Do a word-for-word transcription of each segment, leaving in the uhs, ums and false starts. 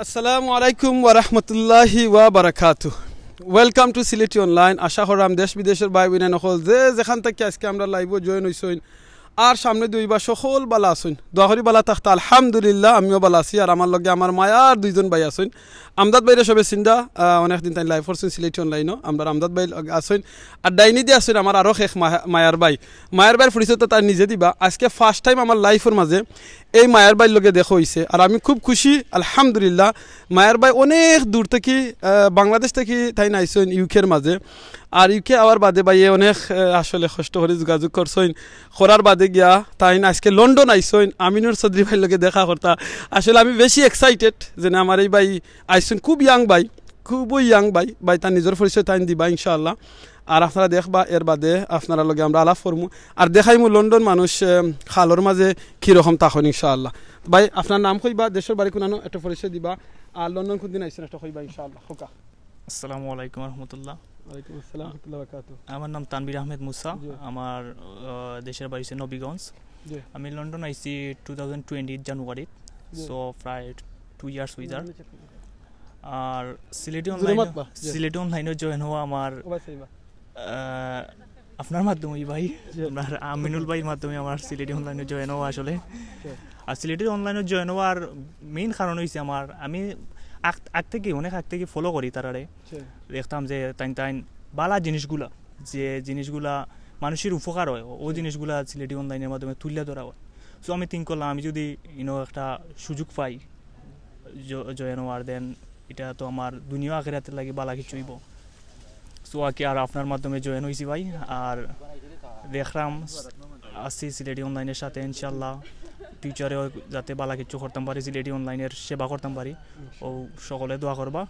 আসসালামু আলাইকুম ওয়া রাহমাতুল্লাহি ওয়া বারাকাতু। Welcome to সিলেটি অনলাইন। আশা করলাম দেশ বিদেশর ভাই বইন অকল যে যেখান থাকি আজকে আমরার live-ও join অইছইন আর সামনেদি অইবা সকল বালা আছইন, দোয়া করি বালা থাকতা। আলহামদুলিল্লাহ, আমিও বালা আছি। আর আমার লগে আমার মায়ার দুইজন ভাই আছইন, আমজাদ ভাইরে সবে চিনরা, আহ, অনেক দিন তাইন live করছইন সিলেটি অনলাইনও। আমরার আমজাদ ভাই আছইন, আর ডাইনিদি আছইন আমার আরো এক মা-, মায়ার ভাই। মায়ার ভাইর পরিচয় তো তাইন নিজে দিবা। আজকে first time আমার live-র মাঝে এই মায়ার ভাইর লগে দেখা অইছে, আর আমি খুব খুশি, আলহামদুলিল্লাহ। মায়ার ভাই অনেক দূর থাকি, আহ, বাংলাদেশ থাকি তাইন আইছইন UK-র মাঝে, আর UK আওয়ার বাদে ভাইয়ে অনেক, আহ, আসলে কষ্ট করি যোগাযোগ করছইন, করার বাদে গিয়া তাইন আজকে লন্ডন আইছইন আমিনুর চৌধুরী ভাইর লগে দেখা করতা। আসলে আমি বেশি excited যে না আমার এই ভাই আইছইন, খুব young ভাই, খুবই young ভাই। ভাই তার নিজর পরিচয় তাইন দিবা ইনশাআল্লাহ। আর আপনারা দেখবা এর বাদে আপনারার লগে আমরা আলাপ করমু, আর দেখাইমু লন্ডন মানুষ, আহ, খালর মাঝে কিরকম থাকইন ইনশাআল্লাহ। ভাই আপনার নাম কইবা, দেশর বাড়ি কুনানো, একটা পরিচয় দিবা, আর লন্ডন কুনদিন আইছইন একটা কইবা ইনশাআল্লাহ। খোকা। আসসালামু আলাইকুম রহমতুল্লাহ। ওয়ালাইকুম আসসালাম রহমতুল্লাহ বারাকাতু। আমার নাম তানভীর আহমেদ মুসা। জি। আমার, আহ, দেশের বাড়ি হচ্ছে নবীগঞ্জ। জি। আমি লন্ডন আইছি টু থাউজেন্ড টোয়েন্টি জানুয়ারি। জি। So প্রায় টু ইয়ার্স অই যার। আর সিলেটি জুরে অনলাইন, মাতবা। জি। সিলেটি অনলাইনও জয়েন হওয়া আমার, ও ভাই, সাইবা। আহ, আপনার মাধ্যমেই ভাই, জি। আপনার আমিনুল ভাইর মাধ্যমে আমার সিলেটি অনলাইনও জয়েন হওয়া আসলে। জি। আর সিলেটি অনলাইনও জয়েন হওয়ার মেইন কারণ হইছে আমার, আমি আগ, আগ থেকে, অনেক আগ থেকে ফলো করি তারারে। জি। দেখতাম যে তাইন, তাইন বালা জিনিসগুলা, যে জিনিসগুলা মানুষের উপকার হয়, ও জিনিসগুলা সিলেটি অনলাইনের মাধ্যমে তুলিয়া ধরা হয়। So আমি থিঙ্ক করলাম, আমি যদি ইনো একটা সুযোগ পাই জ-, জয়েন হওয়ার, দেন এটা তো আমার দুনিয়া আখেরাতের লাগি বালা কিছু হইব। So আর কি, আর আপনার মাধ্যমে জয়েন হইছি ভাই, আর দেখলাম আছি সিলেটি অনলাইনের সাথে, ইনশাল্লাহ ফিউচারেও যাতে বালা কিছু করতাম পারি, সিলেটি অনলাইনের সেবা করতাম পারি। ও সকলে দোয়া করবা।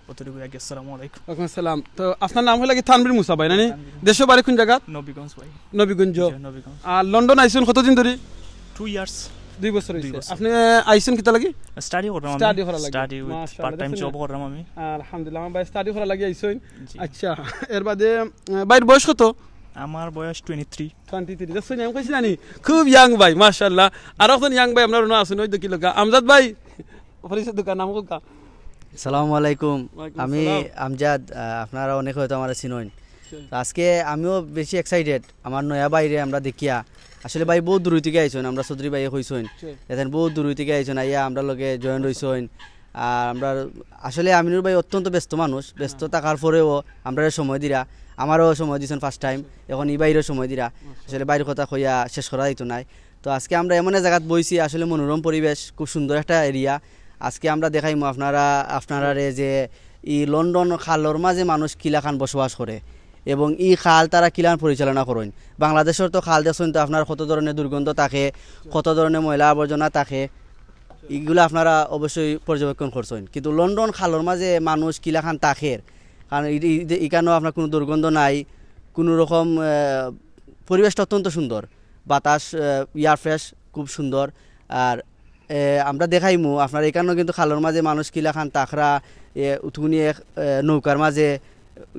অতটুকু আর কি। আসসালামু আলাইকুম। ওয়ালাইকুম আসসালাম। তো আপনার নাম হইল কি তানভীর মুসা ভাই, না নি? তানভীর। দেশর বাড়ি কোন জায়গা? নবীগঞ্জ ভাই। নবীগঞ্জ। জি, নবীগঞ্জ। আর লন্ডন আইছইন কতদিন ধরি? Two years. দুই বছর দুই হইছে। বছর। আপনি আইছইন কিতা লাগি? স্টাডি করলাম আমি। স্টাডি করা লাগি। স্টাডি উইথ মাশাআল্লাহ, পার্ট টাইম দেখছেন জব নি? করলাম আমি। আলহামদুলিল্লাহ, আমার ভাই স্টাডি করা লাগি আইছইন। জি। আচ্ছা, এর বাদে, আহ, ভাইর বয়স কত? আমার বয়স টোয়েন্টি থ্রি। টোয়েন্টি থ্রি, দেখছেন নি, আমি কইছি না নি? খুব ইয়াং ভাই, মাশাআল্লাহ। আর একজন ইয়াং ভাই আপনার অনো আছইন, ওই দেখি লগা। আমজাদ ভাই, পরিচয় দোকান নাম কোকা? সালামু আলাইকুম। ওয়ালাইকুম আমি আসসালাম। আমজাদ, আহ, আপনারা অনেকে হয়তো আমারে চিনইন। জি। তো আজকে আমিও বেশি এক্সাইটেড, আমার নয়া ভাইরে আমরা দেখিয়া। আসলে ভাই বহুত দূর থেকে আইছইন, আমরা চৌধুরী ভাইয়ে কইছইন। জি। এখান বহুত দূর থেকে আইছইন, আইয়া আমরার লগে জয়েন রইছইন। আর আমরা আসলে আমিনুর ভাই অত্যন্ত ব্যস্ত মানুষ, ব্যস্ত হ্যাঁ। থাকার পরেও আমরারে সময় দিরা, আমারও সময় দিছইন ফার্স্ট টাইম, এখন ই ভাইরও সময় দিরা। আচ্ছা। আসলে ভাইর কথা কইয়া শেষ করা যাইতো নায়। তো আজকে আমরা এমন এক জাগাত বইছি, আসলে মনোরম পরিবেশ, খুব সুন্দর একটা এরিয়া। আজকে আমরা দেখাইমু আপনারা, আপনারারে যে ই লন্ডন খালর মাঝে মানুষ কিলাখান বসবাস করে এবং ই খাল তারা কিলান পরিচালনা করইন। বাংলাদেশর তো খাল দেখছইন তো আপনার কত ধরনের দুর্গন্ধ থাকে, কত ধরনের ময়লা আবর্জনা থাকে, ইগুলা আপনারা অবশ্যই পর্যবেক্ষণ করছইন। কিন্তু লন্ডন খালর মাঝে মানুষ কিলাখান থাকের, কারণ ই-, ই-, ইকানো আপনার কোনো দুর্গন্ধ নাই, কোনো রকম, আহ, পরিবেশটা অত্যন্ত সুন্দর, বাতাস, আহ, এয়ার ফ্রেশ খুব সুন্দর। আর, এ, আমরা দেখাইমু আপনারা এখানো কিন্তু খালর মাঝে মানুষ কিলাখান থাকরা, এ, উতুনি এক, এ, নৌকার মাঝে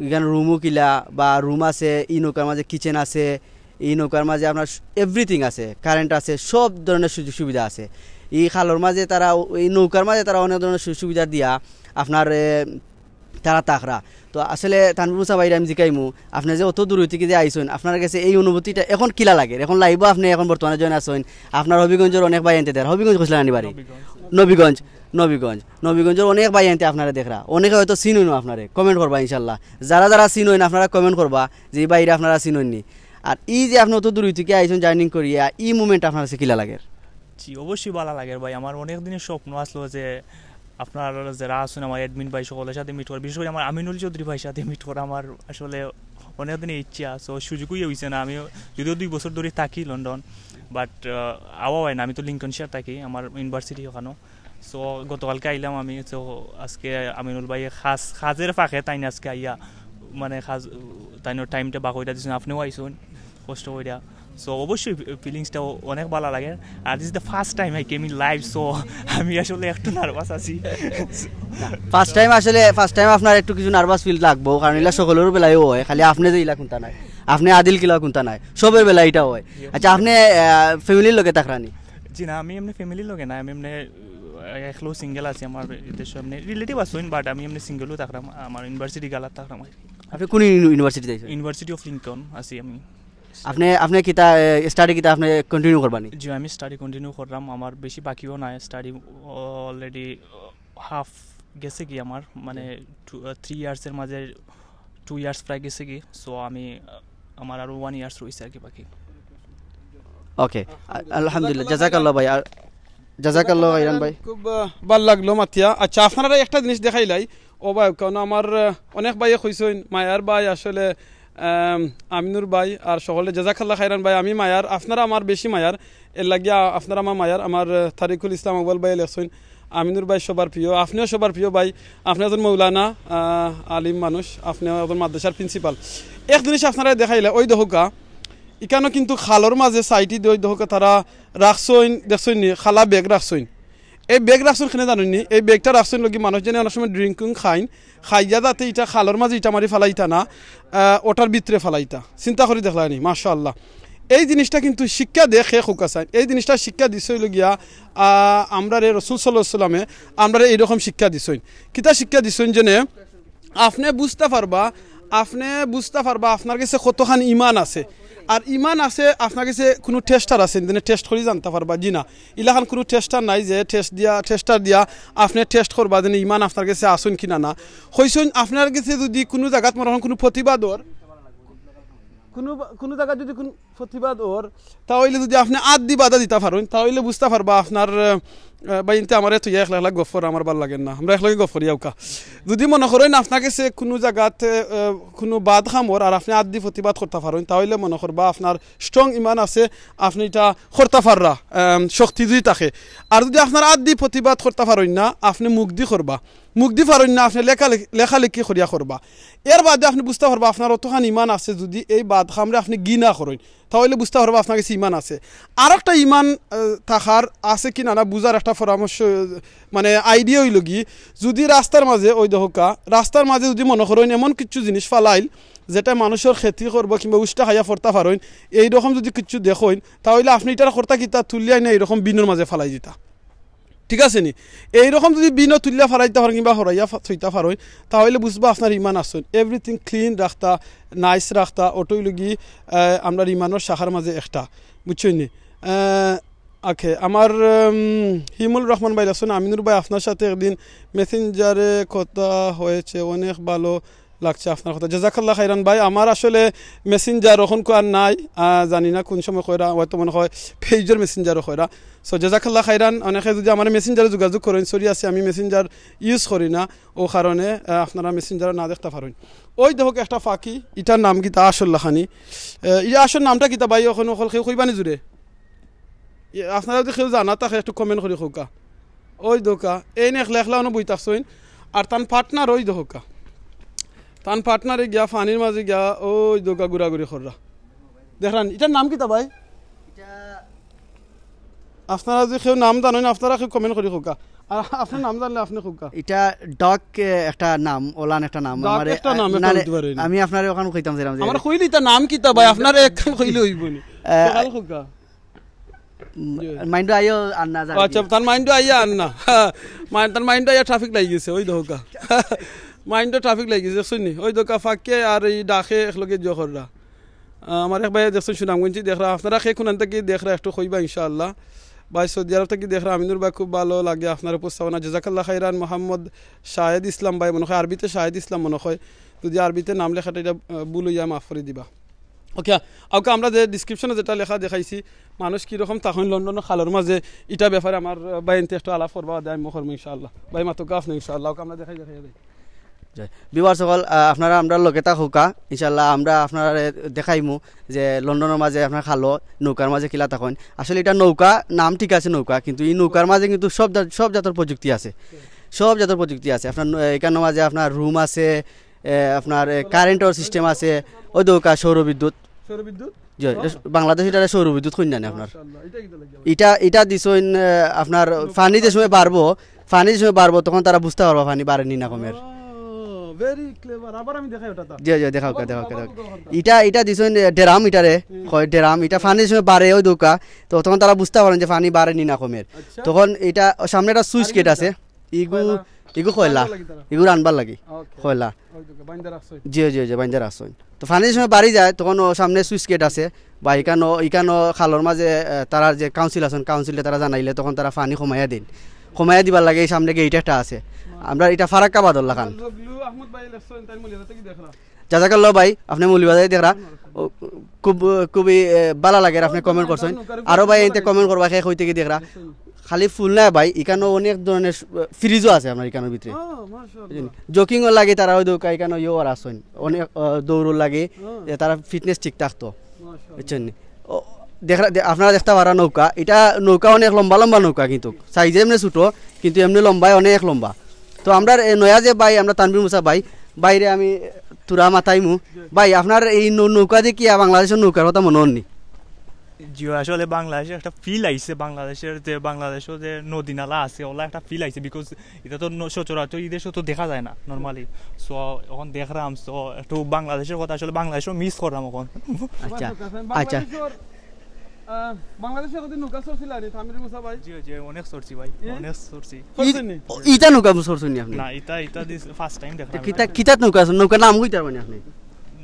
এখান রুমও কিলা বা রুম আছে, ই নৌকার মাঝে কিচেন আছে, ই নৌকার মাঝে আপনার এভরিথিং আছে, কারেন্ট আছে, সব ধরনের সুযোগ সুবিধা আছে। ই খালর মাঝে তারা, এই নৌকার মাঝে তারা অনেক ধরনের সুযোগ সুবিধা দিয়া আপনার, এ, তারা থাকরা। তো আসলে তানভীর মুসা ভাইরে আমি জিকাইমু, আপনি যে অত দূর থেকে যে আইছইন, আপনার কাছে এই অনুভূতিটা এখন কিলা লাগে? এখন লাইভও আপনি এখন বর্তমানে জয়েন আছইন, আপনার হবিগঞ্জর অনেক ভাইয়াইন্তে দের, হবিগঞ্জ কইছিলা নানি বাড়ি? নবীগঞ্জ। নবীগঞ্জ, নবীগঞ্জ, নবীগঞ্জর অনেক ভাইয়াইন্তে আপনারে দেখরা, অনেকে হয়তো চিনইন আপনারে, কমেন্ট করবা ইনশাল্লাহ। যারা যারা চিনইন আপনারা কমেন্ট করবা যে এই ভাইরে আপনারা চিনইন নি। আর এই যে আপনি অত দূর থেকে আইছইন জার্নি করিয়া, এই মুমেন্ট আপনার কাছে কিলা লাগে? জি, অবশ্যই ভালা লাগে ভাই। আমার অনেক দিনের স্বপ্ন আসলো যে আপনার যারা আছেন, আমার অ্যাডমিন ভাই সকলের সাথে মিট করা, বিশেষ করে আমার আমিনুল চৌধুরী ভাইয়ের সাথে মিট করা আমার আসলে অনেক দিনের ইচ্ছা। So সুযোগই হইছে না। আমি যদিও দুই বছর ধরে থাকি লন্ডন, বাট আওয়া হয় না। আমি তো লিঙ্কনশায়ার থাকি, আমার ইউনিভার্সিটি ওখানো। So গতকালকে আইলাম আমি। So আজকে আমিনুল ভাই কাজ, কাজের ফাঁকে তাইন আজকে আইয়া, মানে কাজ, তাইনর টাইমটা বার কইরা দিছইন, আপনিও আইছইন কষ্ট কইরা। So অবশ্যই ফিলিংসটা অনেক ভালা লাগে। আর this is the first time I came in live, so আমি আসলে একটু নার্ভাস আছি। ফার্স্ট টাইম আসলে, ফার্স্ট টাইম আপনার একটু কিছু নার্ভাস ফিল লাগবো, কারণ ইলা সকলের বেলায় হয়, খালি আপনি যে ইলা কুন্তা নায়, আপনি আদিল কিলা কুন্তা নায়, সবের বেলায় ইটা হয়। আচ্ছা, আপনি, আহ, ফ্যামিলির লগে থাকরা নি? জি না, আমি এমনি ফ্যামিলির লগে না, আমি এমনি, আহ, একলো সিঙ্গেল আছি, আমার এতে সব নেই, রিলেটিভ আছইন, বাট আমি এমনি সিঙ্গেলও থাকলাম, আমার ইউনিভার্সিটি গালাত থাকলাম আর কি। আপনি কোন ইউনি- ইউনিভার্সিটিত আইছেন? ইউনিভার্সিটি অফ লিঙ্কন আছি আমি। আপনি আপনি কিতা স্টাডি কিতা আপনি কন্টিনিউ করবা নি? জি, আমি স্টাডি কন্টিনিউ করলাম, আমার বেশি বাকিও নাই, স্টাডি অলরেডি হাফ গেছে কি আমার, মানে থ্রি ইয়ার্সের মাঝে টু ইয়ার্স প্রায় গেছে কি। সো আমি আহ, আমার আরও ওয়ান ইয়ার্স রয়েছে আর কি বাকি। ওকে, আলহামদুলিল্লাহ, জাজাকাল্লাহ ভাই। আর জাজাকাল্লাহ খাইরান ভাই। খুব আহ, ভালা লাগলো মাতিয়া। আচ্ছা, আপনারা একটা জিনিস দেখাইলাই, ও ভাই, কারণ আমার আহ, অনেক ভাইয়ে কইছইন, মায়ার ভাই আসলে আম, আমিনুর ভাই আর সকলে জাজাকাল্লাহ খাইরান ভাই, আমি মায়ার, আপনারা আমার বেশি মায়ার, এর লাগিয়া আপনারা আমার মায়ার। আমার আহ, তারিকুল ইসলাম আউয়াল ভাই লেখছইন, আমিনুর ভাই সবার প্রিয়, আপনিও সবার প্রিয় ভাই, আপনি একজন মৌলানা, আহ, আলিম মানুষ, আপনি একজন মাদ্রাসার প্রিন্সিপাল। এক জিনিস আপনারা দেখাইলা, ওই দেখউক্কা, ইকানো কিন্তু খালর মাঝে সাইডি দি ওই দেখউক্কা তারা রাখছইন, দেখছইন নি, খালা ব্যাগ রাখছইন। এই ব্যাগ রাখছইন কেনে জানইন নি? এই ব্যাগটা রাখছইন লাগি মানুষ যেন অনেক সময় ড্রিঙ্কিং খাইন, খাইয়া যাতে ইটা খালর মাঝে ইটা মারি ফালাইতা না, আহ, ওটার ভিতরে ফালাইতা। চিন্তা করি দেখলা নি, মাশাআল্লাহ। এই জিনিসটা কিন্তু শিক্ষা দেয় কে কউক্কা চাইন। এই জিনিসটা শিক্ষা দিছইন লগিয়া, আহ, আমরারে রসুল সাল্লাল্লাহু আলাইহি ওয়াসাল্লামে আমরারে এইরকম শিক্ষা দিছইন। কিতা শিক্ষা দিছইন যেনে আপনি বুঝতা পারবা, আপনি বুঝতা পারবা আপনার গেছে কতখান ইমান আছে। আর ইমান আছে, আপনার গেছে কুনু টেস্টার আছে, যেনে টেস্ট করি জানতা পারবা? জি না, ইলাখান কুনু টেস্টার নাই যে টেস্ট দিয়া, টেস্টার দিয়া আপনি টেস্ট করবা যেনে ইমান আপনার গেছে আছইন কি না। না, কইছইন আপনার গেছে যুদি কুনু জাগাত মনে করইন কুনু প্রতিবাদ অর, কুনু বা-, কুনু জাগাত যুদি কুনু প্রতিবাদ অর, তা অইলে যুদি আপনি আত দি বাধা দিতা পারইন, তা অইলে বুঝতা পারবা আপনার, আহ, ভাই, ইনতে আমারে থইয়া একলা একলা গফ করা আমার ভালা লাগের না, আমরা একলগে গফ করি আউক্কা। যুদি মনে করইন আপনার গেছে কুনু জাগাত, আহ, কুনু বাদ কাম অর আর আপনি আত দি প্রতিবাদ করতা পারইন, তা অইলে মনে করবা আপনার স্ট্রং ইমান আছে, আপনি ইটা করতা পাররা, আম, শক্তি যুদি থাকে। আর যুদি আপনার আত দি প্রতিবাদ করতা পারইন না, আপনি মুখ দি করবা, মুখ দি পারইন না, আপনি লেখা লেখ-, লেখালেখি করিয়া করবা। এর বাদে আপনি বুঝতা পারবা আপনার অতখান ইমান আছে, যুদি এই বাদ কামরে আপনি ঘিনা করইন, তা অইলে বুঝতা পারবা আপনার গেছে ইমান আছে। আর একটা ইমান, আহ, থাকার আছে কি না, না বুঝার একটা পরামর্শ, আহ, মানে আইডিয়া অইলো কি, যুদি রাস্তার মাঝে ওই দেখউক্কা, রাস্তার মাঝে যুদি মনে করইন এমন কিছু জিনিস ফালাইল যেটা মানুষর ক্ষতি করবো কিংবা উষ্টা খাইয়া পড়তা পারইন, এইরকম যুদি কিছু দেখইন, তা অইলে আপনি ইটার করতা কিতা তুলিয়া আইনা এইরকম বিনর মাঝে ফালাই দিতা। ঠিক আছে নি? এইরকম যুদি বিনো তুলিয়া ফালাইতা পারইন কিংবা হরাইয়া ফা-, থইতা পারইন, তা অইলে বুঝবা আপনার ইমান আছইন। এভরিথিং ক্লিন রাখতা, নাইস রাখতা, ওটাউ লাগি, আহ, আমরার ইমানর শাখার মাঝে একটা, বুঝছইন নি? আহ, ওকে, আমার, উম, হিমুল রহমান ভাই লেখছইন, আমিনুর ভাই আপনার সাথে একদিন মেসেঞ্জারে কথা হয়েছে, অনেক ভালো লাগছে আপনার কথা। জাজাকাল্লাহ খাইরান ভাই, আমার আসলে মেসেঞ্জার অখনকু আর নাই, আহ, জানি না কুন সময় কইরা, হয়তো মনে হয় পেজর মেসেঞ্জারও কইরা। সো জাজাকাল্লাহ খাইরান, অনেকে যুদি আমার মেসেঞ্জারে যোগাযোগ করইন, সরি আছে আমি মেসেঞ্জার ইউজ করি না, ও কারণে, আহ, আপনারা মেসেঞ্জারও না দেখতা পারইন। ওই দেখউক্কা একটা পাখি, ইটার নাম কিতা আসল লাখানি? আহ, ই আসল নামটা কিতা ভাই, অখন অকল কেউ কইবা নি জুরে? ই, আপনারা যুদি কেউ জানা থাকে একটু কমেন্ট করি কউক্কা। ওই দেখউক্কা, এইন একলা একলা অনো বই থাকছইন, আর তান পার্টনার ওই দেখউক্কা, তান পার্টনারে গিয়া পানির মাঝে গিয়া ওই দেখউক্কা ঘুরাঘুরি কররা। দেখরানি, ইটার নাম কিতা ভাই? আপনারা যুদি কেউ নাম জানইন, আপনারা কেউ কমেন্ট করি কউক্কা। আর আপনার নাম জানলে আপনি কউক্কা। ইটা ডাক, এ, একটা নাম, ওলান একটা নাম। ডাক আমারে, একটা নাম, আ, একটা নালে, হইতে পারে না। আমি আপনারে অখান কইতাম চাইরাম যে আমার কইলে ইটা নাম কিতা ভাই? আপনার একখান কইলে অইবো নি। আ, সকাল কউক্কা। উম, জি। মাইন্ডো আইও আর না জানি আচ্ছা, কি। তার মাইন্ডো আইয়া আর না। মাইন-, তার মাইন্ডো আইয়া ট্রাফিক লাগি গেছে, ওই দেখউক্কা। মাইন্ডো ট্রাফিক লাগি গেছে, দেখছইন নি? ওই দেখউক্কা ফাঁকে আর এই ডাকে একলগে জো কররা। আহ, আমার এক ভাই দেখছইন সুনামগঞ্জি দেখরা, আপনারা কে কুনান থাকি দেখরা একটু কইবা ইনশাআল্লাহ। ভাই সৌদি আরব থাকি দেখরা, আমিনুর ভাই খুব ভালো লাগে আপনার উপস্থাপনা, জাজাকাল্লাহ খাইরান। মোহাম্মদ শাহেদ ইসলাম ভাই মনে হয় আরবিতে শাহেদ ইসলাম মনে হয়, যুদি আরবিতে নাম লেখাটা ইটা, আহ, ভুল অইয়া মাফ করি দিবা। ওকে, ওকে, আমরা যে ডেসক্রিপশনে যেটা লেখা দেখাইছি, মানুষ কিরকম থাকইন লন্ডনর খালর মাঝে, ইটা ব্যাপারে আমার, আহ, ভাইন্তে একটু আলাপ করবা, বাদে আমি করমু ইনশাআল্লাহ। ভাই মাতুক্কা আপনি ইনশাআল্লাহ, ওকে, আমরা দেখাই দেখাই ভাই। ভিউয়ার্স সকল, আহ, আপনারা আমরার লগে থাকউক্কা, ইনশাআল্লাহ আমরা আপনারারে দেখাইমু যে লন্ডনর মাঝে আপনার খালো নৌকার মাঝে কিলা থাকইন। আসলে ইটা নৌকা, নাম ঠিক আছে নৌকা, কিন্তু ই নৌকার মাঝে কিন্তু সব জা-, সব জাতর প্রযুক্তি আছে, সব জাতর প্রযুক্তি আছে। আপনার ন-, ইকানর মাঝে আপনার রুম আছে, এ, আপনার, এ, কারেন্টর সিস্টেম আছে, ওই দেখউক্কা সৌর বিদ্যুৎ। সৌর বিদ্যুৎ? জি, ইটা স-, বাংলাদেশ ইটারে সৌর বিদ্যুৎ কইন না নি আপনার। মাশাআল্লাহ, ইটা কিতা লাগে? ইটা, ইটা দিছইন, এ, আপনার পানি যে সময় বাড়বো, পানি যে সময় বাড়বো, তখন তারা বুঝতা পারবা পানি বাড়ের নি না কমের। ও, ভেরি ক্লেভার। আবার আমি দেখাই ওটা তা। জি জি, দেখাও কা, দেখাও কা, দেখাও। ইটা ইটা দিছইন, এ, ড্রাম ইটারে, কয় ড্রাম, ইটা পানির সময় বাড়ে ওই দৌকা, তো তখন তারা বুঝতা পারইন যে পানি বাড়ে নি না কমের। আচ্ছা। তখন ইটা সামনে একটা সুইচ গেট আছে, ইগু ইগু কয়লা, ইগু রানবার লাগি। কয়লা। জি জি জি, বাইন্দা রাখছইন। তো পানির সময় বাড়ি যায়, তখন ও সামনে সুইচ গেট আছে, বা ইকানো ইকানো খালর মাঝে, এ, তারার যে কাউন্সিল আছইন, কাউন্সিলে তারা জানাইলে তখন তারা পানি কমাইয়া দেইন। কমাইয়া দিবার লাগি এই সামনে গেট একটা আছে। আমরা ইটা ফারাক্কা বাদর লাখান। জাজাকাল্লাহ ভাই, আপনে মৌলভীবাজার থাকি দেখরা। ও, খুব, খুবই, এ, ভালা লাগের আপনে কমেন্ট করছইন। আরো ভাই এনতে কমেন্ট করবা, কে কই থাকি দেখরা। খালি ফুল নায় ভাই, ইকানো অনেক ধরনের ফ্রিজও আছে আপনার ইকানোর ভিতরে। জগিংও লাগে তারা ওই দৌকা, ইকানো ইয়েও আর আছইন। অনেক, আ, দৌড়র লাগে, যে তারা ফিটনেস ঠিক থাকতো। বুঝছইন নি? ও, দেখরা, দে-, আপনারা দেখতা পাররা নৌকা, ইটা নৌকা অনেক লম্বা লম্বা নৌকা, কিন্তু সাইজে এমনে ছোট, কিন্তু এমনে লম্বায় অনেক লম্বা। তো আমরার এ নয়া যে ভাই, আমরা তানভীর মুসা ভাই, ভাইরে আমি থুড়া মাতাইমু। ভাই, আপনার এই নৌ-, নৌকা দেখিয়া বাংলাদেশর নৌকার কথা মনো অর নি? জি, আসলে বাংলাদেশে একটা ফিল আইছে, বাংলাদেশর যে, বাংলাদেশো যে নদী নালা আছে, ওলা একটা ফিল আইছে, বিকজ ইটা তো ন-, সচরাচর ই দেশো তো দেখা যায় না নরমালি। সো অখন দেখরাম, সো একটু বাংলাদেশর কথা, আসলে বাংলাদেশও মিস কররাম অখন। আচ্ছা, আচ্ছা। বাংলাদেশর, আহ, বাংলাদেশে কতদিন নৌকা চড়ছিলা নি, তানভীর মুসা ভাই? জি, জি, অনেক চড়ছি ভাই, এ? অনেক চড়ছি। চড়ছেন নি? ই-, ইটা নৌকা চড়ছইন নি আপনে? না, ইটা, ইটা দিস ফার্স্ট টাইম দেখলাম। কিতা, কিতাত নৌকা আছে? নৌকার নাম কইতা পারবা নি আপনে?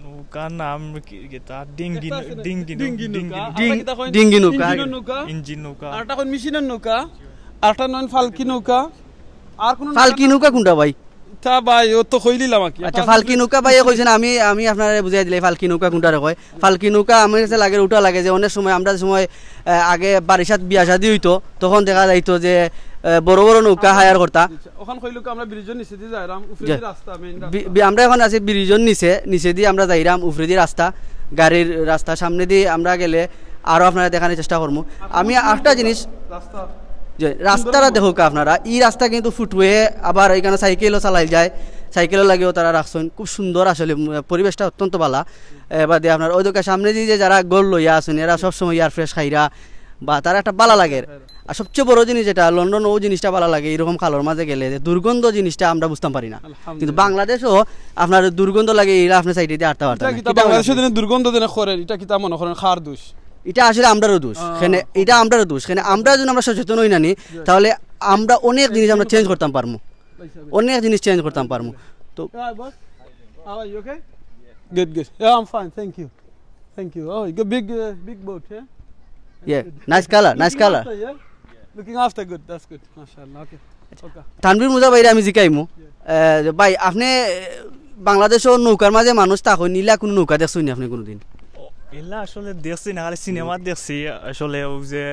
নৌকার নাম কি, কিতা? ডিঙ্গি, একটা আছে না? ডিঙ্গি, ডিঙ্গি ডিঙ্গি। নৌকা। ডিং-, আরেকটা কইন? ডিঙ্গি নৌকা। ইঞ্জিনর নৌকা। ইঞ্জিন নৌকা। আরেকটা কইন মেশিনর নৌকা। আরেকটা নইন ফালকি নৌকা। আর কোন ফালকি নৌকা কোনটা ভাই? তা ভাই, ও তো কইলিলাম আর কি। আচ্ছা, ফালকি নৌকা ভাই কইছেন, আমি, আমি আপনারে বুঝাই দিলাই ফালকি নৌকা কোনটারে কয়। ফালকি নৌকা আমার কাছে লাগে, ওটা লাগে যে অনেক সময় আমরা যে সময়, আহ, আগে বারিশাত বিয়া শাদি হইতো, তখন দেখা যাইতো যে, আহ, বড় বড় নৌকা হায়ার করতা। অখন কইলো কি আমরা ব্রিজর নিচেদি যাইরাম, উপরেদি রাস্তা, মেইন রাস্তা। বি-, বি-, আমরা অখন আছি ব্রিজর নিচে, নিচেদি আমরা যাইরাম, উপরেদি রাস্তা, গাড়ির রাস্তা, সামনেদি আমরা গেলে আরো আপনারে দেখানির চেষ্টা করমু। আমি একটা জিনিস, রাস্তা। যে রাস্তাটা দেখউক্কা আপনারা, ই রাস্তা কিন্তু ফুটওয়ে, আবার ইকানো সাইকেলও চালাইল যায়, সাইকেলর লাগিও তারা রাখছইন, খুব সুন্দর আসলে, উম, পরিবেশটা অত্যন্ত ভালা। এ, বাদে আপনার ওই দোকান সামনেদি যে যারা ঘর লইয়া আছইন, এরা সবসময় এয়ার ফ্রেশ খাইরা, বা তারা একটা ভালা লাগের। আর সবচেয়ে বড় জিনিস যেটা, লন্ডন ও জিনিসটা ভালা লাগে, এরকম খালর মাঝে গেলে যে দুর্গন্ধ জিনিসটা আমরা বুঝতাম পারি না, কিন্তু আলহামদুলিল্লাহ। বাংলাদেশও আপনার দুর্গন্ধ লাগে, এরা আপনার সাইডেদি আটতা পারতা ইটা না। কিতা ইটা বাংলাদেশে বাংলাদেশ। যেন দুর্গন্ধ যেন করের, ইটা কিতা মনো করইন, কার দোষ? ইটা আসলে আমরারও দোষ। হ্যাঁ, কেনে, হ্যাঁ। ইটা আমরারও দোষ। কেনে আমরা যদি আমরা সচেতন হই না নি, তাহলে আমরা অনেক জিনিস আমরা চেঞ্জ করতাম পারমু, অনেক জিনিস চেঞ্জ করতাম পারমু। তো Hi, boss. How are you? Okay? Good, good. Yeah, I'm fine. Thank you. Thank you. Oh, you got big, uh, big boat, yeah? Yeah, nice color, nice color. Looking after, yeah? Looking after, good. That's good. MashaAllah. Okay. Okay. Tanvir মুসা ভাইরে আমি জিকাইমু, আহ, যে ভাই, আপনে, আহ, বাংলাদেশো নৌকার মাঝে মানুষ থাকইন, ইলা কুনু নৌকা দেখছইন নি আপনে কুনুদিন? ও, ইলা আসলে দেখছি না, খালি সিনেমাত দেখছি। আসলে ওই যে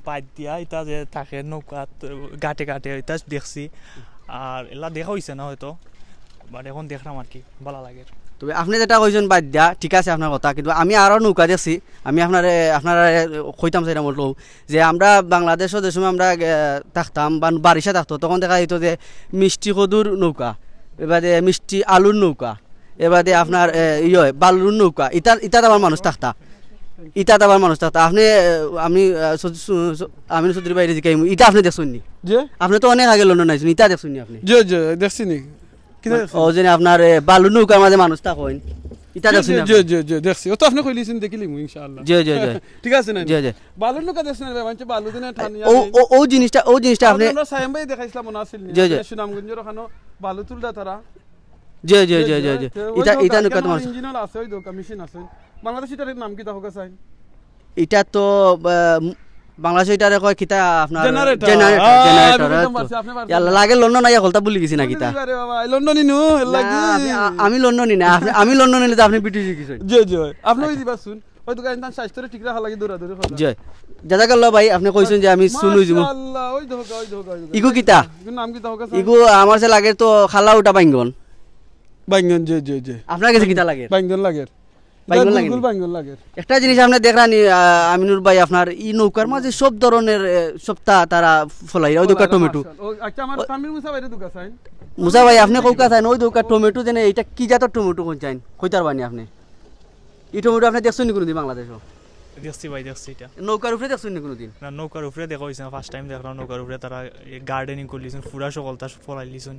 বাদ দিয়া ইতা যে থাকে নৌকাত, ঘাটে ঘাটে, ইতা দেখছি। আর ইলা দেখা অইছে না হয়তো, but অখন দেখরাম আর কি, ভালা লাগে। তবে আপনে যেটা কইছইন বাদ দিয়া, ঠিক আছে আপনার কথা, কিন্তু আমি আরো নৌকা দেখছি। আমি আপনারে, আপনারে কইতাম চাইরাম অইলো যে আমরা বাংলাদেশো যে সময় আমরা, এ, থাকতাম বা বারিশা থাকতো, তখন দেখা যাইতো যে মিষ্টি কদুর নৌকা, এবাদে মিষ্টি আলুর নৌকা, এবাদে আপনার, এ, ইয়ে, বালুর নৌকা, ইতা, ইতাত আবার মানুষ থাকতা, ইতাত আবার মানুষ থাকতা। আপনে, এ, আমি, এ, সু-, সু-, সু-, আমিন চৌধুরী ভাইরে জিকাইমু, ইতা আপনে দেখছইন নি? জি। আপনে তো অনেক আগে লন্ডন আইছইন, ইতা দেখছইন নি আপনে? জি, জি, দেখছি নি। কিতা দেখছইন? ও, যেন আপনার, এ, বালুর নৌকার মাঝে মানুষ থাকইন, ইতা জি, দেখছইন জি, নি জি, আপনে? জি, জি, দেখছি। ও তো আপনে কইলিছইন, দেখিলিমু ইনশাআল্লাহ। জি, জি, জি। ঠিক আছে না? জি, জি। বালুর নৌকা দেখছইন না ভাই, মানষে বালু দিনে টানিয়া ও, আনে। ও, ও জিনিসটা, ও জিনিসটা আপনে আমরা সায়েম ভাই দেখাইছিলাম মনে আছিল নি? জি, জি। সুনামগঞ্জর ওখানো বালু তুলতা তারা। জি, জি, জি, জি, জি। তো ওই ইটা, নৌকা, ইটা নৌকা ইকানো তোমার ইঞ্জিন আছে, ওই নৌকা মেশিন আছে। বাংলাদেশ ইটার নাম কিতা হোক আছে? ইটা তো, আহ, বাংলাদেশো ইটারে কয় কিতা আপনার জেনারেটর। জেনারেটর, আহ, জেনারেটর, আমি বুঝতাম পারছি, আপনি পারছেন। ইয়াল্লা, লাগে লন্ডন আইয়া হলতা ভুলি গেছি না কিতা? আরে বাবা, এই লন্ডনি নু, এর না, লাগি। আপনি, আ-, আমি লন্ডনি না, আপনি, আমি লন্ডনি না, আপনি ব্রিটিশ হয়ে গেছেন। জি, জি, ভাই। আপনি ওই আচ্ছা। দিবা শুন। ওই দোকান তার স্বাস্থ্যরে ঠিক রাখা লাগে দৌড়াদৌড়ি করা। জি। জাজাকাল্লাহ ভাই, আপনি কইছেন যে আমি শুনুই দিব। মাশাআল্লাহ, ওই দেখো, ওই দেখো, ওই দেখো। ইগু কিতা? ইগুর নাম কিতা হোক আছে? ইগু আমার সে লাগে তো খালা উঠা বাইঙ্গন। বাইঙ্গন, জি, জি, জি। আপনার গেছে কিতা লাগে? বাইঙ্গন লাগে। বাইঙ্গন লাগে গুলগুল নি? বাইঙ্গন লাগে। একটা জিনিস আপনি দেখরা নি, আহ, আমিনুর ভাই, আপনার ই নৌকার মাঝে সব ধরনের, এ, সবতা তারা ফলাইরা, ওই দোকা ফলাইরা, টমেটো। মাশাআল্লাহ। ও, আচ্ছা, আমার ও, তানভীর মুসা ভাইরে দোকা চাইন। মুসা ভাই, আপনি কৌকা চাইন, ওই দোকা টমেটো যেন, এটা কি জাতর টমেটো কোন চাইন? কইতার বানি আপনি? ই টমেটো আপনি দেখছেন নি কোনোদিন বাংলাদেশো? দেখছি ভাই, দেখছি এটা। নৌকার উপরে দেখছেন নি কোনোদিন? না, নৌকার উপরে দেখা হইছে না, ফার্স্ট টাইম দেখলাম নৌকার উপরে তারা গার্ডেনিং করলিছেন, ফুরা সকলতা ফলাইলিছেন।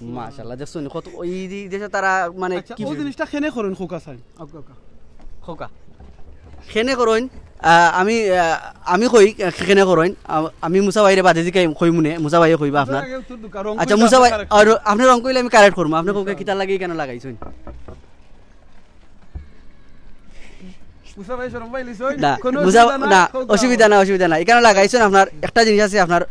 মাশাআল্লাহ, দেখছইন কত, ওই যে দেশে তারা মানে আচ্ছা, কি ওই জিনিসটা কেনে করইন খোকা সাইন? খোকা কেনে করইন? আহ, আমি আহ, আমি কই আহ, কেনে করইন। আ- আমি মুসা ভাইরে বাদে দিকে কই মনে মুসা ভাইয়ে কইবা আপনার। আচ্ছা মুসা ভাই, আর আপনি রং কইলে আমি কারেক্ট করবো। আপনি খোকা কিতা লাগে কেন লাগাইছইন? মুসা ভাই শরম পাইলিস ওই? না, কোনো বুঝা- অসুবিধা নাই, না, খোকা। অসুবিধা না, অসুবিধা না। এখানে লাগাইছেন আপনার একটা জিনিস আছে, আপনার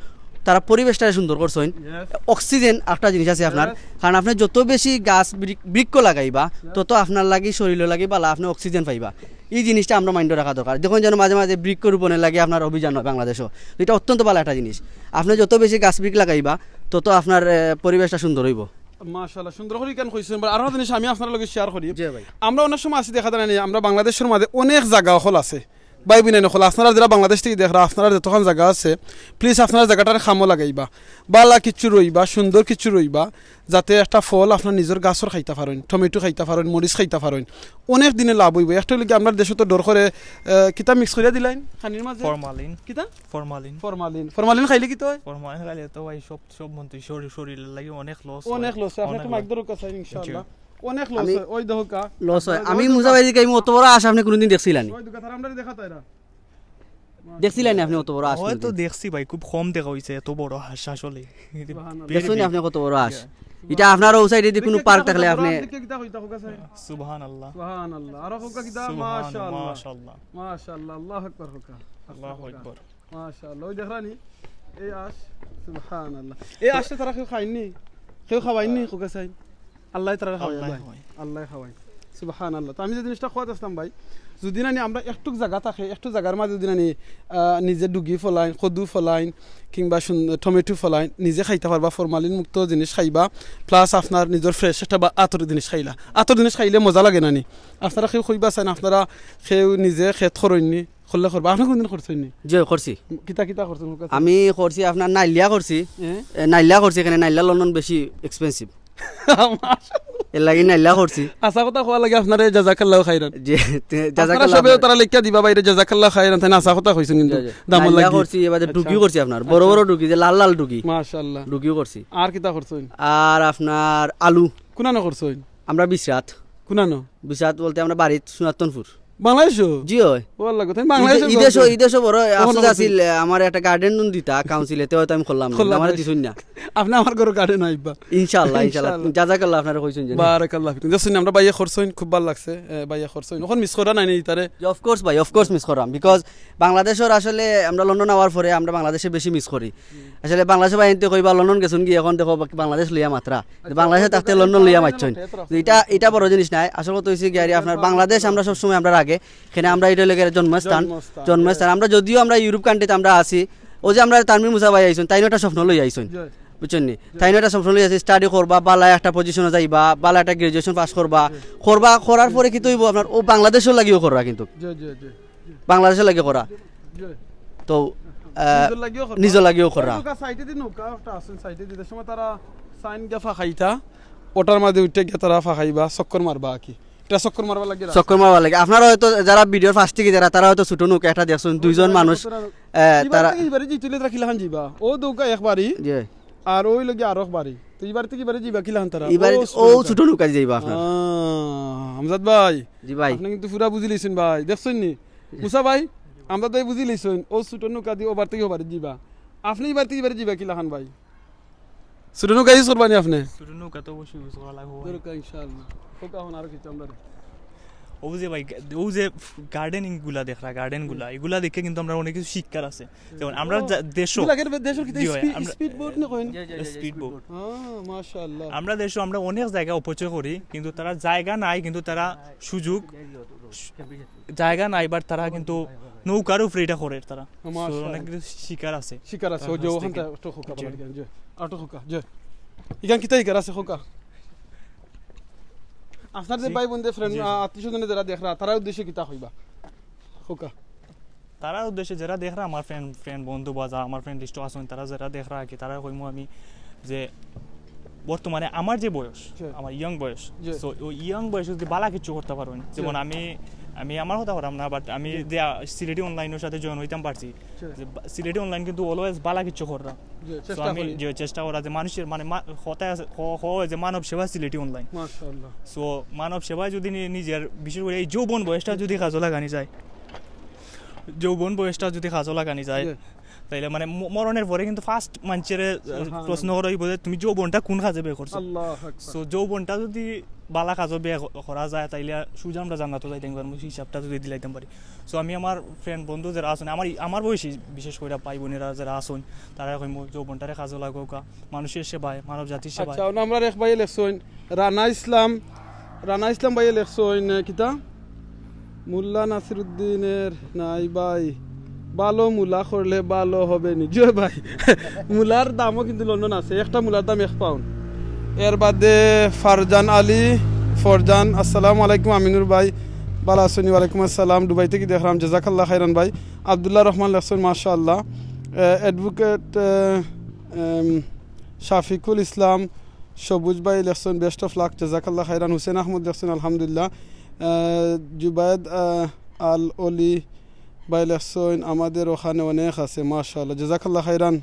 তারা পরিবেশটা সুন্দর করছেন। Yes. অক্সিজেন একটা জিনিস আছে আপনার, কারণ আপনি যত বেশি গাছ বৃক- বৃক্ষ লাগাইবা, তত আপনার লাগি শরীর লাগি বালা, আপনি অক্সিজেন পাইবা। এই জিনিসটা আমরা মাইন্ডে রাখা দরকার। দেখুন যেন মাঝে মাঝে বৃক্ষ রোপণের লাগি আপনার অভিযান হয় বাংলাদেশও, এটা অত্যন্ত ভালো একটা জিনিস। আপনি যত বেশি গাছ বৃক্ষ লাগাইবা, তত আপনার আহ, পরিবেশটা সুন্দর হইব। মাশাআল্লাহ, সুন্দর করে কেন কইছেন। আর আরো জিনিস আমি আপনার লগে শেয়ার করি। জি ভাই। আমরা অনেক সময় আসি দেখা যায় না, আমরা বাংলাদেশের মাঝে অনেক জায়গা অকল আছে, ভাই বোন অকল, আপনারা যারা বাংলাদেশ থেকে দেখরা, আপনারা যতক্ষণ জায়গা আছে, প্লিজ আপনারা জায়গাটার কামো লাগাইবা, বালা কিছু রইবা, সুন্দর কিছু রইবা, যাতে একটা ফল আপনার নিজের গাছর খাইতা পারেন, টমেটো খাইতা পারেন, মরিচ খাইতা পারেন, অনেক দিনে লাভ হইব। একটা হইলে কি আমরা দেশে তো ডর করে আহ, কিতা মিক্স করিয়া দিলাইন খানির মাঝে? ফরমালিন। কিতা? ফরমালিন। ফরমালিন। ফরমালিন খাইলে কিতা হয়? ফরমালিন খাইলে তো ভাই সব সব মন্ত্রী শরীর শরীর লাগে অনেক লস। অনেক লস হয়। আপনি একটু মাইক ধরো কথা ইনশাআল্লাহ। অনেক লস জি। হয়। ওই দেখো কা। লস হয়। আমি মুসা ভাই দিকে অত বড় আশ আপনি কোনোদিন দেখছিলেন? ওই দেখো তারা আমরা দেখা তাইরা। দেখছিলেন আপনি অত বড় আশ হয়তো কোনোদিন? দেখছি ভাই, খুব কম দেখা হইছে এত বড় আশ আসলে। সুবহানাল্লাহ। Very দেখছেন big। আপনি কত বড় আশ? এটা আপনার ও সাইডে যদি কোনো দেখে পার্ক কিতা থাকলে কইতা আপনি বড়, দেখে কিতা কইতা হোক আছে? সুবহানাল্লাহ। সুবহানাল্লাহ। আরো হোক কিতা? সুবহান-, মাশাআল্লাহ। মাশাআল্লাহ। মাশাআল্লাহ। আল্লাহু আকবার হোক। আল্লাহু আকবার। মাশাআল্লাহ। ওই দেখরানি? এই আশ। সুবহানাল্লাহ। এই আশটা তারা কেউ খাইনি? কেউ খাওয়াইনি? Coca sign? আল্লাহ তারা খাওয়াই আল্লাহ ভাই। খাওয়াই। আল্লাহ খাওয়াই। সুবহানাল্লাহ। তো আমি যে জিনিসটা কইতাম ভাই, যদি নানি আমরা একটুক জায়গা থাকে, একটু জায়গার মাঝে যদি নানি, আহ, নিজে ডুগি ফলাইন, কদু ফলাইন, কিংবা সুন-, টমেটো ফলাইন, নিজে খাইতা পারবা, ফরমালিন মুক্ত জিনিস খাইবা, প্লাস আপনার নিজের ফ্রেশ একটা বা আতর জিনিস খাইলা। আতর জিনিস খাইলে মজা লাগে নানি? আপনারা কেউ কইবা চাইন, আপনারা কেউ নিজে খেত করইননি, করলে করবা। আপনি কোনদিন করছইননি? জি, করছি। কিতা কিতা করছেন? আমি করছি আপনার নাইলিয়া করছি। হ্যাঁ? এ, নাইলিয়া করছি, এখানে নাইলিয়া লন্ডন বেশি এক্সপেন্সিভ, এর লাগি নাইলিয়া করছি। আশা কথা কওয়া লাগে আপনারে জাজাকাল্লাহ খাইরান। যে তে- আপনারা জাজাকাল্লাহ সবে আপনার। তারা লেখিয়া দিবা বাইরে জাজাকাল্লাহ খাইরান, তাই না আশা কথা কইছেন কিন্তু জি, জি। দামও নাইলিয়া লাগি। করছি, এবারে আচ্ছা। ডুগি করছি আপনার, বড় বড় ডুগি, যে লাল লাল ডুগি, মাশাআল্লাহ। ডুগিও করছি। আর কিতা করছেন? আর আপনার আলু। কুনানো করছেন? আমরা বিশরাত। কুনানো? বিশরাত বলতে আমরা বাড়িত সুনাতনপুর। বাংলাদেশও? জি হয়। ও আল্লাহ, কোথায় বাংলাদেশে? ইদেশও, ইদেশও বড় কখনো আফসোস করছেন? আছিল, আমার একটা গার্ডেন লোন দিতা কাউন্সিলে, তে হয়তো আমি করলাম না, করলাম আমার না। দিছইন না। আপনি আমার ঘরো গার্ডেন আইবা। ইনশাআল্লাহ, ইনশাআল্লাহ। ইনশাআল্লাহ। জাজাকাল্লাহ আপনারা কইছেন যে। বারাকাল্লাহ ফিকুম। দেখছেন, আমরা ভাইয়া করছেন, খুব ভালো লাগছে। এ, ভাইয়া করছেন। এখন মিস করা নাই নি তারে? অফকোর্স ভাই, অফকোর্স মিস করাম, বিকজ বাংলাদেশর আসলে আমরা লন্ডন আওয়ার পরে আমরা বাংলাদেশে বেশি মিস করি। আসলে বাংলাদেশে ভাই এনতে কইবা লন্ডন গেছইন কি, এখন দেখো বাকি বাংলাদেশ লইয়া মাতরা। বাংলাদেশে থাকতে লন্ডন লইয়া মাতছইন। এটা, এটা বড় জিনিস নাই। আসল কথা হইছে কি, আরে আপনার বাংলাদেশ আমরা সব সময় আমরা আগে, এখানে আমরা এটা লেগে জন্মস্থান, জন্মস্থান, জন্মস্থান। আমরা যদিও আমরা ইউরোপ কান্ট্রিতে আমরা আছি, ওই যে আমরা তানভীর মুসা ভাই আইছইন, তাইনও একটা স্বপ্ন লই আইছইন। জি। বুঝছেন নি? তাইনও একটা স্বপ্ন লই আছে, স্টাডি করবা, বালা একটা পজিশনে যাইবা, বালা একটা গ্রাজুয়েশন পাস করবা, করবা, করার পরে কিন্তু হইব আপনার ও বাংলাদেশর লাগিও কররা কিন্তু। জি, জি, জি। বাংলাদেশর লাগি করা। জি। তো আহ, নিজর লাগিও করবা। নিজর লাগিও কররা। ওই নৌকা সাইডে দি নৌকা একটা আছে, সাইডে দি। সময় তারা সাইন গিয়া ফাঁকাইতা, ওটার মাঝে উঠে গিয়া তারা ফাঁকাইবা, চক্কর মারবা আর কি। এটা চক্কর মারবা লাগে। চক্কর মারবা লাগে। আপনারা হয়তো যারা ভিডিওর ফার্স্ট থেকে যারা, তারা হয়তো ছোট নৌকা একটা দেখছেন, দুইজন মানুষ, আহ, তারা এবারে জিতুলে তারা কিলাখান যাইবা? ও দৌকা একবারই, জি। আর ওই লগে আরো একবারই। তো এবার থেকে এবারে যাইবা কিলাখান তারা? এবারে ও ও সুন্দর। ছোট নৌকা যাইবা আপনার। আহ, হামজাদ ভাই, জি ভাই। আপনি কিন্তু পুরা বুঝি লইছেন ভাই, দেখছেন নি? মুসা ভাই, আমরা তো এই বুঝি লইছেন, ও ছোট নৌকা দিয়ে ওবার থেকে ওবারে যাইবা। আপনি এবার থেকে এবারে যাইবা কিলাখান ভাই? ছোট নৌকা ইউজ করবা নি আপনি? ছোট নৌকা তো অবশ্যই ইউজ করা লাগবো ভাই। দরকার ইনশাআল্লাহ। ওটা এখন আরো কিছু আমরা ও যে ভাই, ও যে গার্ডেনিং গুলা দেখরা, গার্ডেন গুলা, এগুলা দেখে কিন্তু আমরা অনেক কিছু শিক্ষার আছে। যেমন আমরা যা- দেশও এগুলা আগের দেশর কিতা জি ভাই, স্পিড, আমরা স্পিড বোট না কইন? Speed boat. হ্যাঁ, মাশাআল্লাহ। আমরা দেশও আমরা অনেক জায়গা অপচয় করি, কিন্তু তারা জায়গা নাই, কিন্তু তারা সুযোগ, জায়গা নাই, বাট তারা কিন্তু নৌকার উপরে এটা করে তারা। So, মাশাআল্লাহ। অনেক কিছু শিক্ষার আছে। শিকার আছে, তার ওই যে কাছ ওখান থেকে। থেকে একটু খোকা জি। বাড়ি, জি। আর একটু খোকা, জি। ইখান কিতা শিকার আছে খোকা? আপনার যে জি। ভাই বোন যে ফ্রেন্ড, জি, জি। আত্মীয় স্বজনে যারা দেখরা, তারা উদ্দেশ্যে কিতা কইবা? খোকা। তারা উদ্দেশ্যে যারা দেখরা, আমার ফ্রেন্ড, ফ্রেন্ড বন্ধু বা যারা আমার ফ্রেন্ড লিস্টও আছেন, তারা যারা দেখরা আর কি, তারা কইমু আমি যে বর্তমানে আমার যে বয়স, জি। আমার ইয়াং বয়স, জি। সো ওই ইয়াং বয়সে যদি বালা কিছু করতে পারেন, যেমন আমি আমি আমার কথা কইরাম না, but আমি যে, আহ, সিলেটি অনলাইনর সাথে জয়েন অইতাম পারছি, আচ্ছা। যে বা-, সিলেটি অনলাইন কিন্তু always বালা কিছু কররা। জি, তো চেষ্টা আমি করি। যে চেষ্টা করা যে মানুষের মানে মা-, কথায় আছে, ক-, ক-, যে মানব সেবা সিলেটি অনলাইন। মাশাআল্লাহ। So, মানব সেবায় যদি নি-, নিজের বিশেষ করে এই যৌবন বয়সটা যদি কাজে লাগানি যায়, যৌবন বয়সটা যদি কাজে লাগানি যায়, জি। তাইলে মানে ম-, মরণের পরে কিন্তু first মানষরে, আহ, সুবহানাল্লাহ। প্রশ্ন করা অইবো যে, "তুমি যৌবনটা কোন কাজে ব্যয় করছো?" আল্লাহু আকবার। So, যৌবনটা যদি বালা কাজে ব্যয় ক-, করা যায়, তাইলে সুজা আমরা জান্নাতো যাইতাম পারমু, হিসাবটা যদি দিলাইতাম পারি। So, আমি আমার friend বন্ধু যারা আছইন, আমার, আমার বয়সী বিশেষ করে ভাই বোনেরা যারা আছইন, তারারে কইমু যৌবনটারে কাজে লাগাউক্কা, মানুষের সেবায়, মানব জাতির সেবায়। আচ্ছা, অনো আমরার এক ভাইয়ে লেখছইন, রানা ইসলাম, রানা ইসলাম ভাইয়ে লেখছইন, এ, কিতা? মোল্লা নাসিরুদ্দিনের নাই ভাই, ভালো মুলা করলে ভালো হবে নি। জি ভাই, মুলার দামও কিন্তু লন্ডন আছে, একটা মুলার দাম এক পাউন্ড। এর বাদে ফারজান আলী, ফরজান, আসসালামু আলাইকুম আমিনুর ভাই, বালা আছইন নি? ওয়ালাইকুম আসসালাম, দুবাই থাকি দেখরাম, জাজাকাল্লাহ খাইরান ভাই। আব্দুল্লাহ রহমান লেখছইন, মাশাআল্লাহ। এ, advocate, এ, এম, শাফিকুল ইসলাম, সবুজ ভাই লেখছইন, best of luck, জাজাকাল্লাহ খাইরান। হুসেন আহমদ লেখছইন, আলহামদুলিল্লাহ। এ, জুবায়েদ, এ, আল অলি ভাই লেখছইন, আমাদের ওখানে অনেক আছে, মাশাআল্লাহ, জাজাকাল্লাহ খাইরান।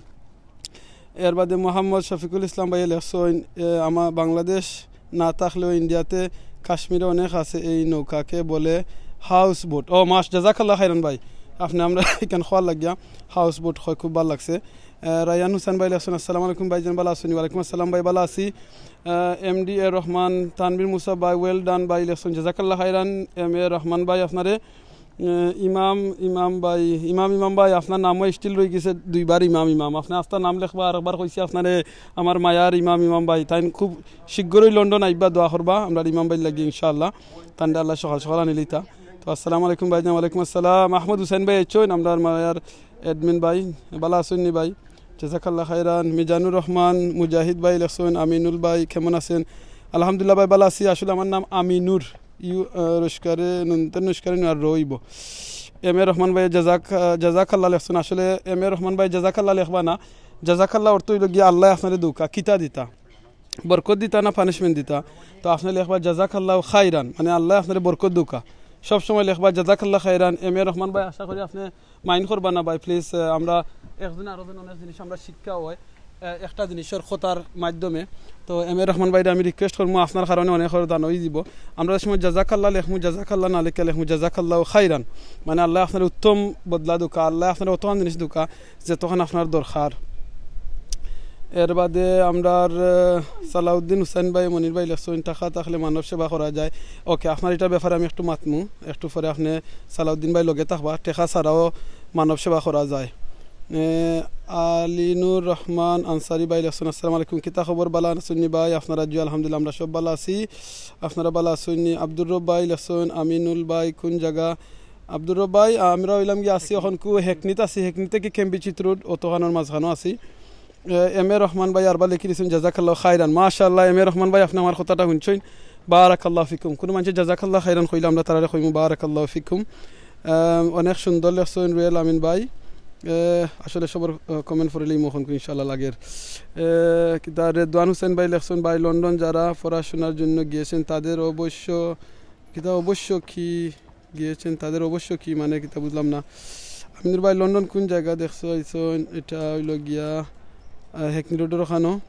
এর বাদে মোহাম্মদ শফিকুল ইসলাম ভাইয়ে লেখছইন, এ, আমা-, বাংলাদেশ না থাকলেও ইন্ডিয়াতে কাশ্মীরে অনেক আছে, এই নৌকাকে বলে হাউস বোট। ও মাশ, জাজাকাল্লাহ খাইরান ভাই, আপনে আমরারে ইখান কওয়ার লাগিয়া হাউস বোট কয়, খুব ভালা লাগছে। এ, রায়ান হুসেন ভাই লেখছইন, আসসালামু আলাইকুম ভাইজান, বালা আছইন নি? ওয়ালাইকুম আসসালাম ভাই, বালা আছি। এ, এম ডি এ রহমান, তানভীর মুসা ভাই, well done ভাই লেখছইন, জাজাকাল্লাহ খাইরান। এম এ রহমান ভাই আপনারে এ, ইমাম, ইমাম ভাই, ইমাম, ইমাম ভাই, আপনার নামও still রইগেছে দুইবার ইমাম, ইমাম। আপনে আস্তা নাম লেখবা, আরেকবার কইছি আপনারে, আমার মায়ার ইমাম, ইমাম ভাই। তাইন খুব শীঘ্রই লন্ডন আইবা, দোয়া করবা আমরার ইমাম ভাইর লাগি ইনশাআল্লাহ। তানরে আল্লায় সকাল সকাল আনিলিতা। তো আসসালামু আলাইকুম ভাইজান। ওয়ালাইকুম আসসালাম। আহমদ হুসেন ভাই আইছইন, আমরার মায়ার admin ভাই, বালা আছইন নি ভাই? জাজাকাল্লাহ খাইরান। মিজানুর রহমান, মুজাহিদ ভাই লেখছইন, আমিনুল ভাই কেমন আছেন? আলহামদুলিল্লাহ ভাই, বালা আছি। আসলে আমার নাম আমিনুর। ইউ, আহ, রস্কারে নুনতে নস্কারে নুয়ার রইব। এম এ রহমান ভাই জাজাক-, আহ, জাজাকাল্লাহ লেখছইন। আসলে এম এ রহমান ভাই জাজাকাল্লাহ লেখবা না। জাজাকাল্লাহ অর্থ অইলো গিয়া আল্লায় আপনারে দেউক্কা, কিতা দিতা? বরকত দিতা না punishment দিতা? তো আপনে লেখবা জাজাকাল্লাহ খাইরান, মানে আল্লায় আপনারে বরকত দেউক্কা। সব সময় লেখবা জাজাকাল্লাহ খাইরান। এম এ রহমান ভাই, আশা করি আপনে mind করবা না ভাই, please। আহ, আমরা একজনে আরোজন অনেক জিনিস আমরা শিক্ষা অয়, আহ, একটা জিনিসর কথার মাধ্যমে। তো এম এ রহমান ভাইরে আমি request করমু, আপনার কারণে অনেকর দান অইযিবো। আমরা যে সময় জাজাকাল্লাহ লেখমু, জাজাকাল্লাহ না লেখিয়া লেখমু জাজাকাল্লাহ খাইরান, মানে আল্লায় আপনারে উত্তম বদলা দেউক্কা, আল্লায় আপনারে অতখান জিনিস দেউক্কা যেতখান আপনার দরকার। এর বাদে আমরার, আহ, সালাউদ্দিন হুসেন ভাই, মনির ভাই লেখছইন, টাকা থাকলে মানব সেবা করা যায়। OK, আপনার ইটার ব্যাপারে আমি একটু মাতমু, একটু পরে আপনে সালাউদ্দিন ভাই লগে থাকবা, টেকা ছাড়াও মানব সেবা করা যায়। এ, আলিনুর রহমান আনসারি ভাই লেখছইন, আসসালামু আলাইকুম, কিতা খবর, বালা আছইন নি ভাই? আপনারা জি, আলহামদুলিল্লাহ, আমরা সব বালা আছি, আপনারা বালা আছইন নি? আব্দুর রব ভাই লেখছইন, আমিনুল ভাই কোন জাগা? আব্দুর রব ভাই, আমরা অইলাম গিয়া আছি অখন কু হেকনিত আছি, হেকনিত থাকি ক্যাম্বিচিত রোড, অতখানর মাঝখানো আছি। এ, এম এ রহমান ভাই আরবার লেখি দিছইন, জাজাকাল্লাহ খাইরান। মাশাআল্লাহ, এম এ রহমান ভাই, আপনে আমার কথাটা হুনছইন, বারাকাল্লাহ ফিকুম। কুনু মানষে জাজাকাল্লাহ খাইরান কইলে আমরা তারারে কইমু, বারাকাল্লাহ ফিকুম। আহ, অনেক সুন্দর লেখছইন রুয়েল আমিন ভাই। এ, আসলে সবর, আহ, comment পড়িলেই মখন করি ইনশাআল্লাহ লাগের। এ, কিতা রেদওয়ান হুসেন ভাই লেখছইন, ভাই লন্ডন যারা পড়াশোনার জন্য গিয়েছেন তাদের অবশ্য, কিতা অবশ্য কি গিয়েছেন, তাদের অবশ্য কি, মানে, কিতা বুঝলাম না। আমিনুর ভাই, লন্ডন কোন জায়গা দেখছো, আইছইন? এটা অইলো গিয়া, আহ, হেকনি রোডর ওখানো।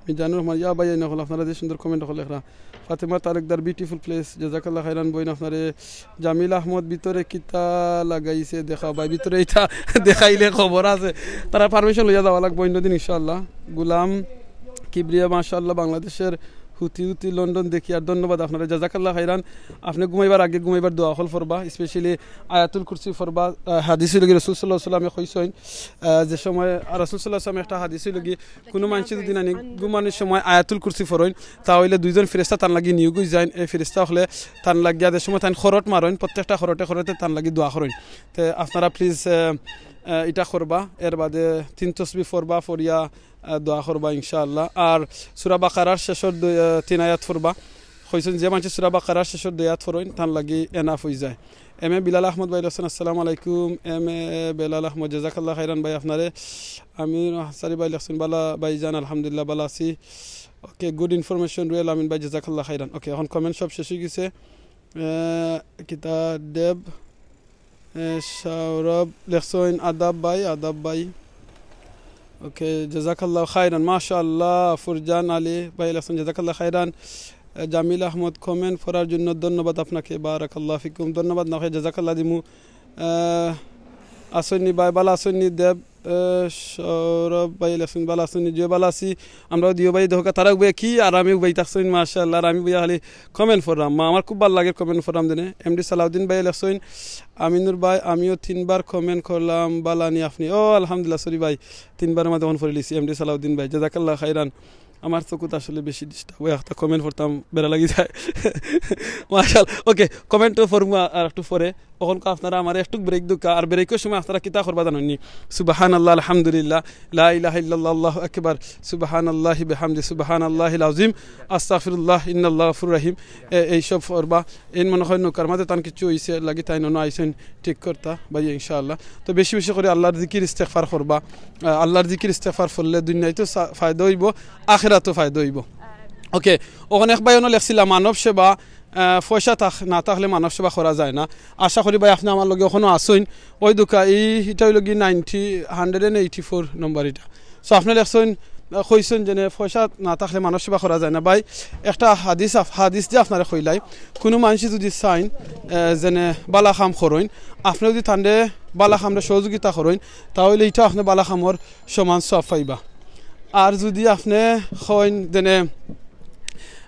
মিজানুর রহমান, ইয়া ভাই, এই নকল, আপনারা যে সুন্দর comment অকল লেখরা। ফাতেমা তালুকদার, beautiful place, জাজাকাল্লাহ খাইরান বইন আপনারে। জামিল আহমদ, ভিতরে কিতা লাগাইছে দেখা ভাই, ভিতরে ইটা দেখাইলে খবর আছে, তারা permission লইয়া যাওয়া লাগবো অন্য দিন ইনশাআল্লাহ। গুলাম কিবরিয়া, মাশাআল্লাহ, বাংলাদেশের হুতি হুতি লন্ডন দেখি। আর ধন্যবাদ আপনারে, জাজাকাল্লাহ খাইরান। আপনে ঘুমাইবার আগে ঘুমাইবার দোয়া অকল পড়বা, specially আয়াতুল কুরসি পড়বা। আহ, হাদিস অইলো গি রাসূল সাল্লাল্লাহু আলাইহি ওয়াসাল্লামে কইছইন, আহ, যে সময়, আহ, রাসূল সাল্লাল্লাহু আলাইহি ওয়াসাল্লামে একটা হাদিস অইলো গি, কুনু মানষে যদি নানি ঘুমানির সময় আয়াতুল কুরসি পড়ইন, তা অইলে দুইজন ফিরিস্তা তান লাগি নিয়োগ অই যাইন। এই ফিরিস্তা অকলে তান লাগিয়া যে সময় তান খরট মারইন, প্রত্যেকটা খরটে খরটে তান লাগি দোয়া করইন। তে আপনারা please, আহ, আহ, ইটা করবা। এর বাদে তিন তসবি পড়বা, পড়িয়া আহ, দোয়া করবা ইনশাআল্লাহ। আর সূরা বাকারার শেষর দুই, আহ, তিন আয়াত পড়বা। কইছইন যে মানষে সূরা বাকারার শেষর দুই আয়াত পড়ইন, তান লাগি enough অই যায়। এম এ বিলাল আহমদ ভাই লেখছইন, আসসালামু আলাইকুম। এম এ বেলাল আহমদ, জাজাকাল্লাহ খাইরান ভাই আপনারে। আমির আনসারি ভাই লেখছইন, বালা ভাইজান, আলহামদুলিল্লাহ, বালা আছি। OK, good information, রুয়েল আমিন ভাই, জাজাকাল্লাহ খাইরান। OK, অখন comment সব শেষ অই গেছে। আহ, কিতা দেব, আহ, সৌরভ লেখছইন, "আদাব ভাই, আদাব ভাই।" ওকে, জাযাকাল্লাহু খাইরান, মাশাআল্লাহ। ফুরজান আলী ভাই লেখছইন, "জাযাকাল্লাহু খাইরান।" আহ, জামিল আহমদ, "কমেন্ট পড়ার জন্য ধন্যবাদ আপনাকে।" বারাকাল্লাহু ফিকুম, ধন্যবাদ না হয় জাযাকাল্লাহ দিমু। আহ, আছইননি ভাই, ভালা আছইননি দেব, আহ, সৌরভ ভাই লেখছইন, "ভালা আছইননি?" জি ভালা আছি। আমরাও দিও ভাই দেখো, তারা উবাই কি আর আমি উবাই থাকছইন, মাশাআল্লাহ। আর আমি বইয়া খালি কমেন্ট পড়রাম। মা, আমার খুব ভালা লাগে কমেন্ট পড়রাম দেনে। এমডি সালাউদ্দিন ভাই লেখছইন, "আমিনুর ভাই, আমিও তিনবার কমেন্ট করলাম, ভালা নি আপনি?" ও আলহামদুলিল্লাহ, সরি ভাই, তিনবারর মাঝে অখন পড়িলিছি। এমডি সালাউদ্দিন ভাই, জাযাকাল্লাহ খাইরান। আমার চকুত আসলে বেশি ডিস্টার্ব অয়, একটা কমেন্ট পড়তাম বেড়া লাগি যায়। মাশাআল্লাহ। ওকে, কমেন্ট তো পড়মু আর একটু পরে। অখন আপনারা আমারে একটু ব্রেক দেউক্কা, আর ব্রেকর সময় আপনারা কিতা করবা জানইননি? সুবহানাল্লাহ, আলহামদুলিল্লাহ, লা ইলাহা ইল্লাল্লাহ, আল্লাহু আকবার, সুবহানাল্লাহি বিহামদি, সুবহানাল্লাহিল আযীম, আস্তাগফিরুল্লাহ, ইন্নাল্লাহু গাফুরুর রহিম। এ-, এইসব পড়বা। এইন মনে হয় নৌকার মাঝে তান কিছু অইছে, লাগি তাইন অনো আইছইন ঠিক করতা, ভাই, ইনশাআল্লাহ। তো বেশি বেশি করি আল্লাহর জিকির ইস্তেগফার করবা। আহ, আল্লাহর জিকির ইস্তেগফার পড়লে দুনিয়াত তো সা-, ফায়দা অইবো, আখেরাতও ফায়দা অইবো। ওকে, অখন এক ভাই অনো লেখছিলা, মানব সেবা, আহ, পয়সা থাক-, না থাকলে মানব সেবা করা যায় না। আশা করি ভাই আপনে আমার লগে অখনো আছইন। ওই দেখউক্কা, ই-, ইটা অইলো গি ninety, hundred and eighty four number ইটা। So আপনে লেখছইন, আহ, কইছইন যেনে পয়সা না থাকলে মানব সেবা করা যায় না। ভাই, একটা হাদিস আপ-, হাদিস দি আপনারে কইলাই, কুনু মানষে যুদি চাইন, আহ, যেনে ভালা কাম করইন, আপনে যুদি তানরে ভালা কামরে সহযোগিতা করইন, তা অইলে ইটা আপনে ভালা কামর সমান সওয়াব পাইবা। আর যুদি আপনে কইন যেনে,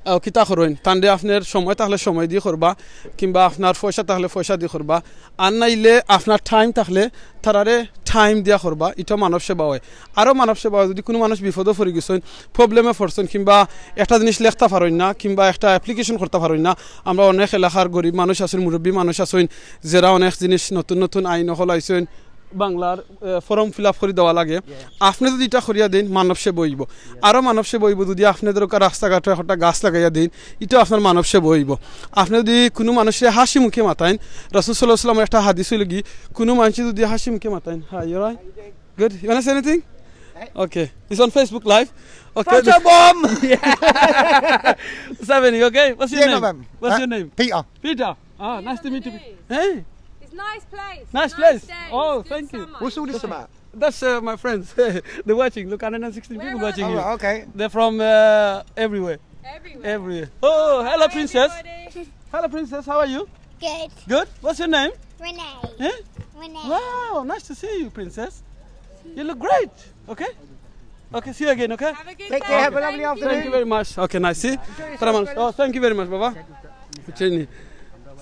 আহ, কিতা করইন, তানরে আপনার সময় থাকলে সময় দি করবা, কিংবা আপনার পয়সা থাকলে পয়সা দি করবা, আর নাইলে আপনার টাইম থাকলে তারারে টাইম দিয়া করবা, ইটা মানব সেবা অয়। আরও মানব সেবা অয়, যুদি কুনু মানুষ বিপদো পড়ি গেছইন, প্রবলেমে পড়ছইন, কিংবা একটা জিনিস লেখতা পারইন না, কিংবা একটা অ্যাপ্লিকেশন করতা পারইন না, আমরা অনেক এলাকার গরিব মানুষ আছইন, মুরব্বি মানুষ আছইন, যেরা অনেক জিনিস নতুন নতুন আইন অকল আইছইন, বাংলার, আহ, ফর্ম ফিল আপ করি দেওয়া লাগে। আপনে যুদি ইটা করিয়া দেইন, মানব সেবা অইবো। আরও মানব সেবা অইবো যুদি আপনে ধরউক্কা রাস্তাঘাটো একটা গাছ লাগাইয়া দেইন, ইটাও আপনার মানব সেবা অইবো। আপনে যুদি কুনু মানুষরে হাসি মুখে মাতাইন, রাসূল সাল্লাল্লাহু আলাইহি ওয়াসাল্লামর একটা হাদিস অইলো গি, কুনু মানষে যুদি হাসি মুখে মাতাইন, hi, you alright? Good. You wanna say anything? Okay. It's on Facebook Live. Okay. Photo bomb! Seven, you okay? What's your name? What's your name? Peter. Peter. Ah, nice to meet you. Hey. It's nice place. Nice place. Oh, thank you. Who's all this about? That's, uh, my friends. They're watching. Look, hundred and sixteen people watching you. Oh, okay. They're from, uh, everywhere. Everywhere. Everywhere. Oh, hello, princess. Hello, princess. How are you? Good. Good? What's your name? Renee. Eh? Renee. Wow, nice to see you, princess. You look great. Okay? Okay, see you again, okay? Have a good day. Take care. Have a lovely afternoon. Thank you very much. Okay, nice. See? Enjoy yourself, brothers. Oh, thank you very much, বাবা। বুঝছইননি?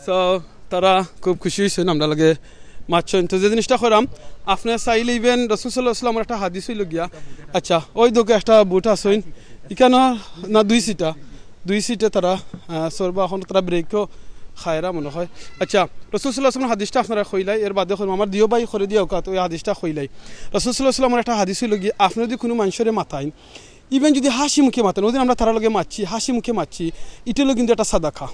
So, তারা খুব খুশি অইছইন, আমরার লগে মাতছইন। তো যে জিনিসটা কইরাম, আপনে চাইলে even রাসূল সাল্লাল্লাহু আলাইহি ওয়াসাল্লামর একটা হাদিস অইলো গিয়া, আচ্ছা, ওই দেখউক্কা একটা বুট আছইন, ইখানো না দুই সিটা, দুই সিটে তারা, আহ, চড়বা, অখন তারা ব্রেকও খায়রা মনে হয়। আচ্ছা, রাসূল সাল্লাল্লাহু আলাইহি ওয়াসাল্লামর হাদিসটা আপনারে কইলাই, এর বাদে কইমু, আমার দিও ভাই করি দিও কাত, ওই হাদিসটা কইলাই। রাসূল সাল্লাল্লাহু আলাইহি ওয়াসাল্লামর একটা হাদিস অইলো গি, আপনে যুদি কুনু মানষরে মাতাইন, even যুদি হাসি মুখে মাতাইন, ওই দিন আমরা তারার লগে মাতছি, হাসি মুখে মাতছি, ইটা অইলো কিন্তু একটা সাদাকা।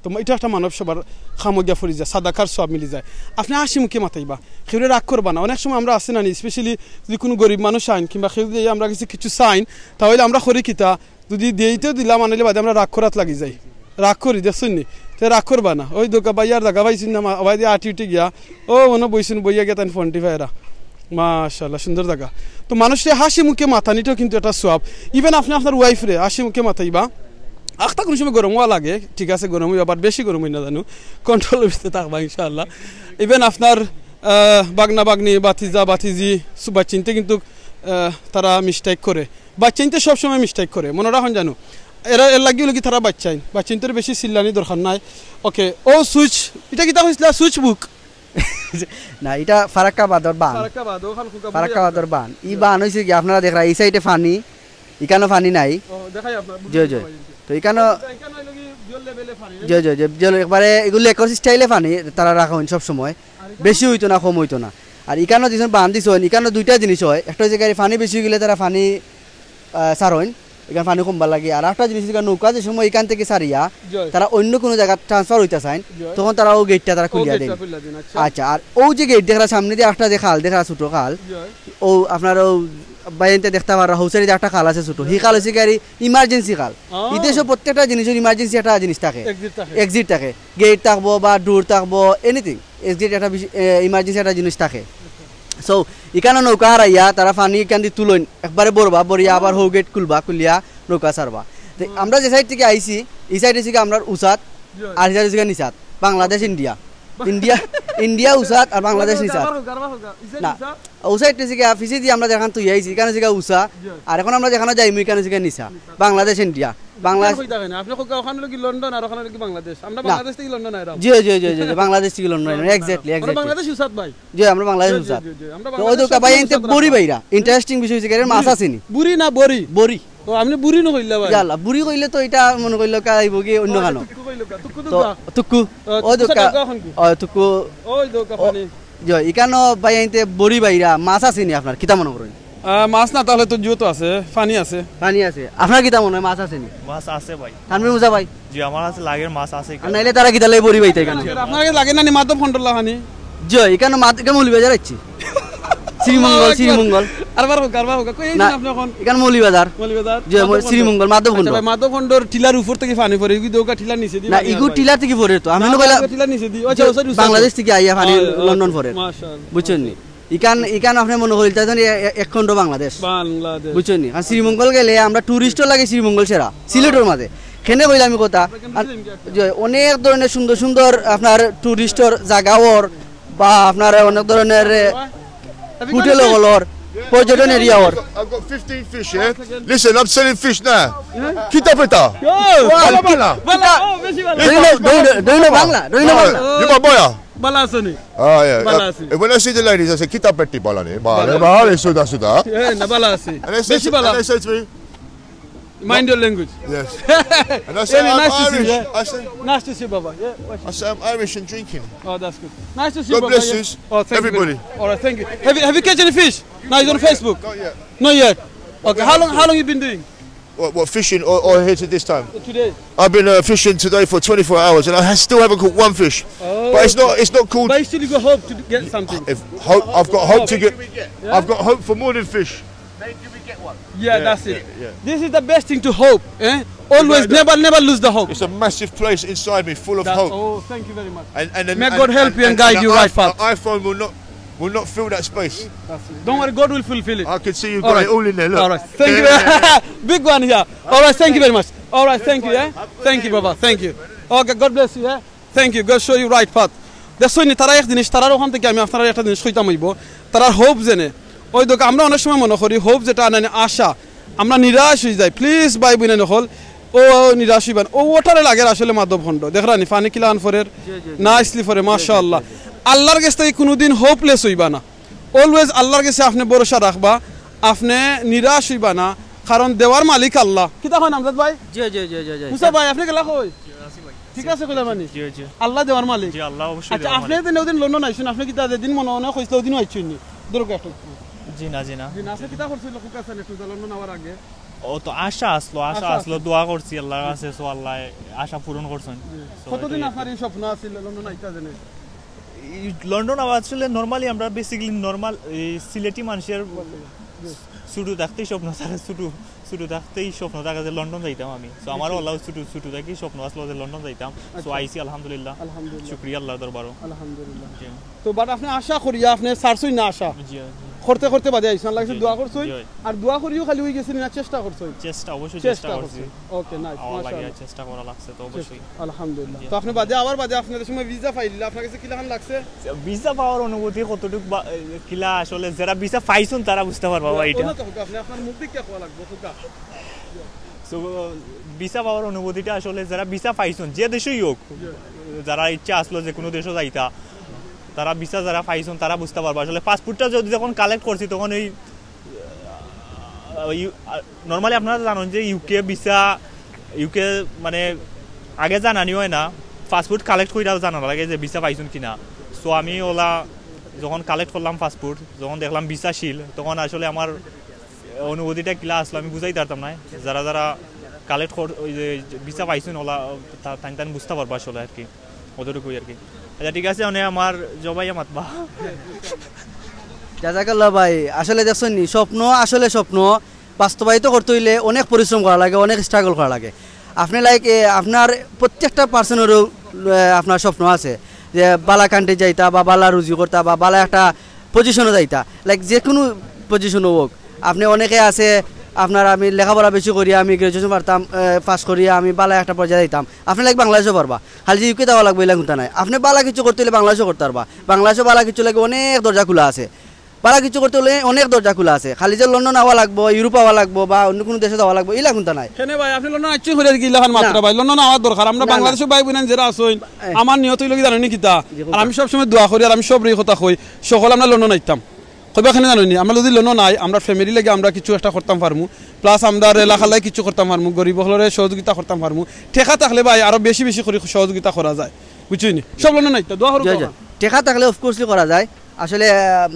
তো ইটা একটা মানব সেবার কামো গিয়া পড়ি যায়, সাদাকার সওয়াব মিলি যায়। আপনে হাসি মুখে মাতাইবা, কেউরে রাগ করবা না। অনেক সময় আমরা আছি না নি, specially যুদি কুনু গরিব মানুষ আইন কিংবা কেউ যুদি আমরার গেছে কিছু চাইন, তা অইলে আমরা করি কিতা, যুদি দেইতেও দিলাম, আনাইলে বাদে আমরা রাগ করাত লাগি যাই, রাগ করি, দেখছইননি? তে রাগ করবা না। ওই দেখউক্কা ভাইয়ার জাগা পাইছইন না, মা-, ভাই দিয়া আটি উঠি গিয়া, ও মনো বইছইন, বইয়া গিয়া তাইন ফোন টিপায়রা। মাশাআল্লাহ, সুন্দর জাগা। তো মানষরে হাসি মুখে মাতানিটাও কিন্তু একটা সওয়াব। Even আপনে আপনার ওয়াইফরে হাসি মুখে মাতাইবা। আখতা কুনু সময় গরম অওয়া লাগে, ঠিক আছে, গরম অইবা, but বেশি গরম অই না জানু, কন্ট্রোলর ভিতরে থাকবা ইনশাআল্লাহ। Even আপনার, আহ, বাগনা বাগনি, বাতিজা বাতিজি, সু-, বাচ্চাইন্তে কিন্তু, আহ, তারা মিস্টেক করে। বাচ্চাইন্তে সবসময় মিস্টেক করে, মনো রাখইন জানু। এরা এর লাগি অইলো গি তারা বাচ্চাইন, বাচ্চাইন্তরে বেশি চিল্লানি দরকার নাই। ওকে, ও সুইচ, ইটা কিতা কইছিলা? সুইচ বুক? না, ইটা ফারাক্কাবাদর বান। ফারাক্কাবাদ, ওখান খুকা ফারাক্কাবাদর বান। ই বান অইছে কি, আপনারা দেখরা, ই সাইডে পানি, ইকানো পানি নাই। ও, দেখাই আপনার, জি, জি। তো ইকানো, ইকানো অইলো কি, জল লেভেলে পানি, জি, জি, জি, জল একবারে, এগু লেকর স্টাইলে পানি, তারা রাখইন সব সময়। বেশি অইতো না, কম অইতো না। আর ইকানো দিছইন, বান দিছইন, ইকানো দুইটা জিনিস অয়। একটা অইছে গিয়া পানি বেশি অইগেলে তারা পানি, আহ, ছাড়ইন, ইকান পানি কমবার লাগি। আর একটা জিনিস, ইকান নৌকা যে সময় ইকান থাকি ছাড়িয়া জি। তারা অইন্য কুনু জাগাত ট্রান্সফার অইতা চাইন, জি। তখন তারা অউ গেটটা তারা ও খুলিয়া গেটটা দেইন। খুলিয়া দেইন, আচ্ছা। আচ্ছা, আর অউ যে গেট দেখরা সামনেদি একটা যে খাল দেখরা, ছোট খাল, জি। অউ আপনার অউ ভাইয়াইন্তে দেখতা পাররা, হউ সাইডে একটা খাল আছে ছোট, হি খাল অইছে গিয়া ইমার্জেন্সি খাল। ই দেশো প্রত্যেকটা জিনিসর ইমার্জেন্সি একটা জিনিস থাকে, এক্সিট থাকে। গেট থাকবো বা ডোর থাকবো, এনিথিং, এক্সিট একটা ইমার্জেন্সি একটা জিনিস থাকে। সো ইখানো নৌকা হারাইয়া তারা পানি ইখান দি তুলইন, একবারে ভরবা, ভরিয়া আবার হউ গেট খুলবা, খুলিয়া নৌকা ছাড়বা। তে আমরা যে সাইড থাকি আইছি, ই সাইড অইছে গিয়া আমরার উচাত, আর ই সাইড অইছে গিয়া নিচাত। বাংলাদেশ, ইন্ডিয়া, ইন্ডিয়া, ইন্ডিয়া উচাত আর বাংলাদেশ নিচাত। না, ও সাইড অইছে গিয়া পিছেদি আমরা যেখান থুই আইছি, ইখান অইছে গিয়া উচা, আর এখন আমরা যেখানো যাইমু, ইখান অইছে গিয়া নিচা। বাংলাদেশ, ইন্ডিয়া, বাংলাদেশ। আপনি কইতা অখানো লাগি লন্ডন আর অখানো লাগি বাংলাদেশ। আমরা বাংলাদেশ থাকি লন্ডন আইরাম। জি, জি, জি, জি, জি, বাংলাদেশ থাকি লন্ডন আইরাম। Exactly, exactly. বাংলাদেশ উচাত ভাই। জি, আমরা বাঙ্গলাদেশ উচাত। জি, জি। তো অউ দেখউক্কা ভাই, এনতে বড়ি বাইরা, ইন্টারেস্টিং বিষয় অইছে গিয়া, মাছ আছে নি? বুড়ি না বড়ি? বুড়ি। ও, আপনি বুড়ি না কইলা ভাই? ইয়াল্লা, বুড়ি কইলে তো ইটা মনো করিলউক্কা আইবো গি অন্য খানো। তুক্কু কইলউক্কা, তুক্কু তো দুগা। তুক্কু। ও, ও তুক্কু দুগা। সাথে দুগা অখন কি? ও, তুক্কু। ওই দুগা ও, পানি। জি, ইখানো ভাই আনতে বড়ি বাইরা, মাছ আছে নি আপনার? কিতা মনো করইন? আহ, মাছ না, তাহলে তো জুতো আছে, পানি আছে। পানি আছে। আপনার কিতা মনো অয়, মাছ আছে নি? মাছ আছে ভাই। তানভীর মুসা ভাই? জি, আমার কাছে লাগের মাছ আছে আর এখানে। নাইলে তারা কিতা লাগি বড়ি বাইতা ইখানো? আপনার কাছে লাগে না নি মাধব খণ্ডর লাখানি? জি, ইখানো মাধ-, ইখানো মৌলভীবাজার আইছি। শ্রীমঙ্গল, আল্লাহু আকবার। শ্রীমঙ্গল। আরবার কউক্কা, আরবার কউক্কা। কই আইছইন আপনি অখন? ইখানো মৌলভীবাজার। মৌলভীবাজার? জি, মাধব শ্রী-, খণ্ড। শ্রীমঙ্গল, মাধব আচ্ছা খণ্ড। ভাই, মাধব খণ্ডর টিলার উপর থাকি পানি পড়ে, ইগু দেউক্কা টিলার নিচেদি না, পানি ইগু আর ভাই। টিলার থাকি পড়ে তো। আমি না, না কইলাম, টিলার নিচেদি। ও, আচ্ছা, জি, ও, sorry, sorry। বাংলাদেশ থাকি আইয়া পানি হয়, লন্ডন হয়। পড়ে। মাশাআল্লাহ। বুঝছইন নি? ইখান, ইখান আপনে মনো করিলতা যেন এ-, এ-, এক খণ্ড বাংলাদেশ। বাংলাদেশ। বুঝছইন নি? কারণ শ্রীমঙ্গল গেলে আমরা টুরিস্টর লাগি শ্রীমঙ্গল সেরা, সিলেটর মাঝে। কেনে কইলাম আমি কথা, আর যে অনেক ধরনের সুন্দর সুন্দর আপনার টুরিস্টর জাগা অর, বা আপনার অনেক ধরনের, এ, হোটেল অর, পর্যটন area or. I've got fifteen fish here. Listen, I'm selling fish now. কিতা পেটা? বালা, বালা। বালা, ও, বেশি বালা। Do you know, do you know, do you know Bangla? Do you know Bangla? You my boy? বালা আছইন নি? Ah, yeah. বালা আছি। Uh, when I see the ladies, I say, "Kita peti balani?" Bale, bale, suda, suda. এ, না, বালা আছি। And they say, বেশি বালা। And they say to me, "Mind your language." Yes. And I say, "I'm Irish." I say, "Nice to see you, Baba." Yeah, I say, "I'm Irish and drinking." Oh, that's good. Nice to see you, Baba. God bless you, everybody. Oh, thank you very much. All right, thank you. Have you, have you catch any fish? No, it's on Facebook. Not yet. Not yet. Okay, how long, how long you been doing? What, what, fishing or, or here to this time? Today. I've been, uh, fishing today for twenty-four hours and I ha-, still haven't caught one fish. Oh. But it's not, it's not called. But you still got hope to get something. If hope, I've got hope to get. Yeah? I've got hope for more than fish. Maybe we get one. Yeah, yeah, that's it. Yeah, yeah. This is the best thing to hope, eh? Always, never, never lose the hope. It's a massive place inside me, full of hope. Oh, thank you very much. And, and, and, may God help you and guide you right path. An iPhone will not, will not fill that space. That's it. Don't worry, God will fulfill it. I can see you got it all in there, look. All right. Thank you. Big one here. All right, thank you very much. All right, thank you, yeah? Thank you, Baba. Thank you. Okay, God bless you, yeah? Thank you. God show you right path. দেখছইন নি, তারা এক জিনিস, তারার অখান থাকি আমি আপনারারে একটা জিনিস কইতাম অইবো। তারার hope যেনে, ওই দেখো, আমরা অনেক সময় মনো করি hope যেটা, মানে, আশা, আমরা নিরাশ অইযাই। Please ভাই বইনাইন অকল, ও নিরাশ অইবা না। ও ওটারে লাগের আসলে মাধব খণ্ড। দেখরা নি, পানি কিলান পড়ের, nicely পড়ে, মাশাআল্লাহ। আল্লার গেছ থাকি কুনুদিন hopeless অইবা না। Always আল্লার গেছে আপনে ভরসা রাখবা, আপনে নিরাশ অইবা না, কারণ দেওয়ার মালিক আল্লাহ। কিতা কইন আমজাদ ভাই? জি, জি, জি, জি, জি। মুসা ভাই, আপনে গেলা কই? ঠিক আছে, কইলা মানি? জি, জি। আল্লাহ দেওয়ার মালিক। জি, আল্লাহ অবশ্যই আচ্ছা, দেওয়ার আপনে মালিক। তো নেউদিন লন্ডন আইছইন, আপনে কিতা যেদিন মনো অয় কইছলা, ওদিনও আইছইন নি? ধরো একটু। জি না, জি না। জি না, আপনে কিতা করছইন, খুব কাছে একটু লন্ডন আওয়ার আগে? ও তো আশা আসলো, আশা আশা আসলো, আসলো। দোয়া করছি আল্লার কাছে, so আল্লায় আশা পূরণ করছইন। জি। So কতদিন এটাই। আপনার এই স্বপ্ন আছিল লন্ডন আইতা যেনে? এই লন্ডন আওয়া আসলে normally আমরা basically normal এই সিলেটি মানুষের জি। ছোট থাকতেই স্বপ্ন থাকে, ছোট, ছোট থাকতেই স্বপ্ন থাকে যে লন্ডন যাইতাম আমি। So আমারও আল্লাহ ছোট, ছোট থাকি স্বপ্ন আসলো যে লন্ডন যাইতাম। So আচ্ছা। আইছি আলহামদুলিল্লাহ। আলহামদুলিল্লাহ। শুকরিয়া আল্লাহর দরবারও। আলহামদুলিল্লাহ। জি। তো but আপনে আশা করিয়া আপনে ছাড়ছইন না আশা। জি, জি। করতে করতে বাদে আইছইন, আল্লাহর কাছে জি, দোয়া জি। করছইন। জি। আর দোয়া করিও খালি অইগেছে নি না, চেষ্টা করছইন? চেষ্টা, অবশ্যই চেষ্টা চেষ্টা করছি। করছইন। Okay, nice, আওয়া লাগে, মাশাআল্লাহ। চেষ্টা করা লাগছে তো অবশ্যই। আলহামদুলিল্লাহ। জি। তো আপনে বাদে আওয়ার বাদে আপনার সময় ভিসা পাইলা, আপনার কাছে কিলাখান লাগছে? ভিসা পাওয়ার অনুভূতি কতটুক বা-, কিলা আসলে যারা ভিসা পাইছইন তারা বুঝতা পারবা ভাই এটা। ওনা তো হোক, আপনে আপনার মুখ দিয়া কওয়া লাগবো, হোক। So, ভিসা পাওয়ার অনুভূতিটা আসলে যারা ভিসা পাইছইন, যে দেশই হোক, জি। যারা ইচ্ছা আসলো যে কুনু দেশো যাইতা, তারা ভিসা যারা পাইছইন তারা বুঝতা পারবা। আসলে পাসপোর্টটা যদি যখন collect করছি তখন ওই আহ, ইউ-, আহ, normally আপনারা জানইন যে ইউকে ভিসা, ইউকে মানে আগে জানানি অয় না, পাসপোর্ট collect কইরা জানা লাগে যে ভিসা পাইছইন কিনা। So আমি ওলা যখন collect করলাম পাসপোর্ট, যখন দেখলাম ভিসা সিল, তখন আসলে আমার অনুভূতিটা কিলা আসলো আমি বুঝাইতাম পারতাম নায়। যারা যারা collect কর-, ওই যে ভিসা পাইছইন ওলা তা-, তাইন তাইন বুঝতা পারবা আসলে আর কি। অতটুকুই আর কি। আচ্ছা, ঠিক আছে, মানে আমার জবাইয়া মাতবা। জাজাকাল্লাহ ভাই। আসলে দেখছইন নি, স্বপ্ন আসলে স্বপ্ন, বাস্তবায়িত করতে অইলে অনেক পরিশ্রম করা লাগে, অনেক স্ট্রাগল করা লাগে। আপনে লাইক আপনার প্রত্যেকটা পার্সনেরও আপনার স্বপ্ন আছে যে বালা কান্ট্রি যাইতা বা বালা রুজি করতা বা বালা একটা পজিশনো যাইতা, লাইক যে কোনো পজিশনো হোক। আপনে অনেকে আছে আপনার, আমি লেখাপড়া বেশি করি, আমি গ্রাজুয়েশন পারতাম, পাস করি আমি বালা একটা পর্যায়ে যাইতাম, আপনে লাইক বাংলাদেশও পারবা। খালি যে ইউকে যাওয়া লাগবো ইলা কুন্তা নাই। আপনে বালা কিছু করতে অইলে বাংলাদেশও করতে পারবা। বাংলাদেশও বালা কিছু লাগে, অনেক দরজা খোলা আছে। বালা কিছু করতে অইলে অনেক দরজা খোলা আছে। খালি যে লন্ডন আওয়া লাগবো, ইউরোপ আওয়া লাগবো বা অন্য কোনো দেশে যাওয়া লাগবো, ইলা কুন্তা নাই। কেনে ভাই, আপনে লন্ডন আইচ্ছইন কইরা দেখি ইলাখান মাতরা ভাই, লন্ডন আওয়ার দরকার। আমরা বাংলাদেশো ভাই বইনাইন যেরা আছইন, আমার নিয়ত অইলো কি জানইন নি কিতা? আর আমি সবসময় দোয়া করি, আর আমি সবরে ই কথা কই, সকল আমরা লন্ডন আইতাম। কইবা কেনে জানইন নি, আমরা যদি লন্ডন আই, আমরা ফ্যামিলি লাগি আমরা কিছু একটা করতাম পারমু, প্লাস আমরা এলাকার লাগি কিছু করতাম পারমু, গরিব অকলরে সহযোগিতা করতাম পারমু। টেকা থাকলে ভাই আরো বেশি বেশি করি সহযোগিতা করা যায়, বুঝছইন নি? সব লন্ডন আইতা, দোয়া করো। জি, জি। টেকা থাকলে অফকোর্সলি করা যায়। আসলে আহ,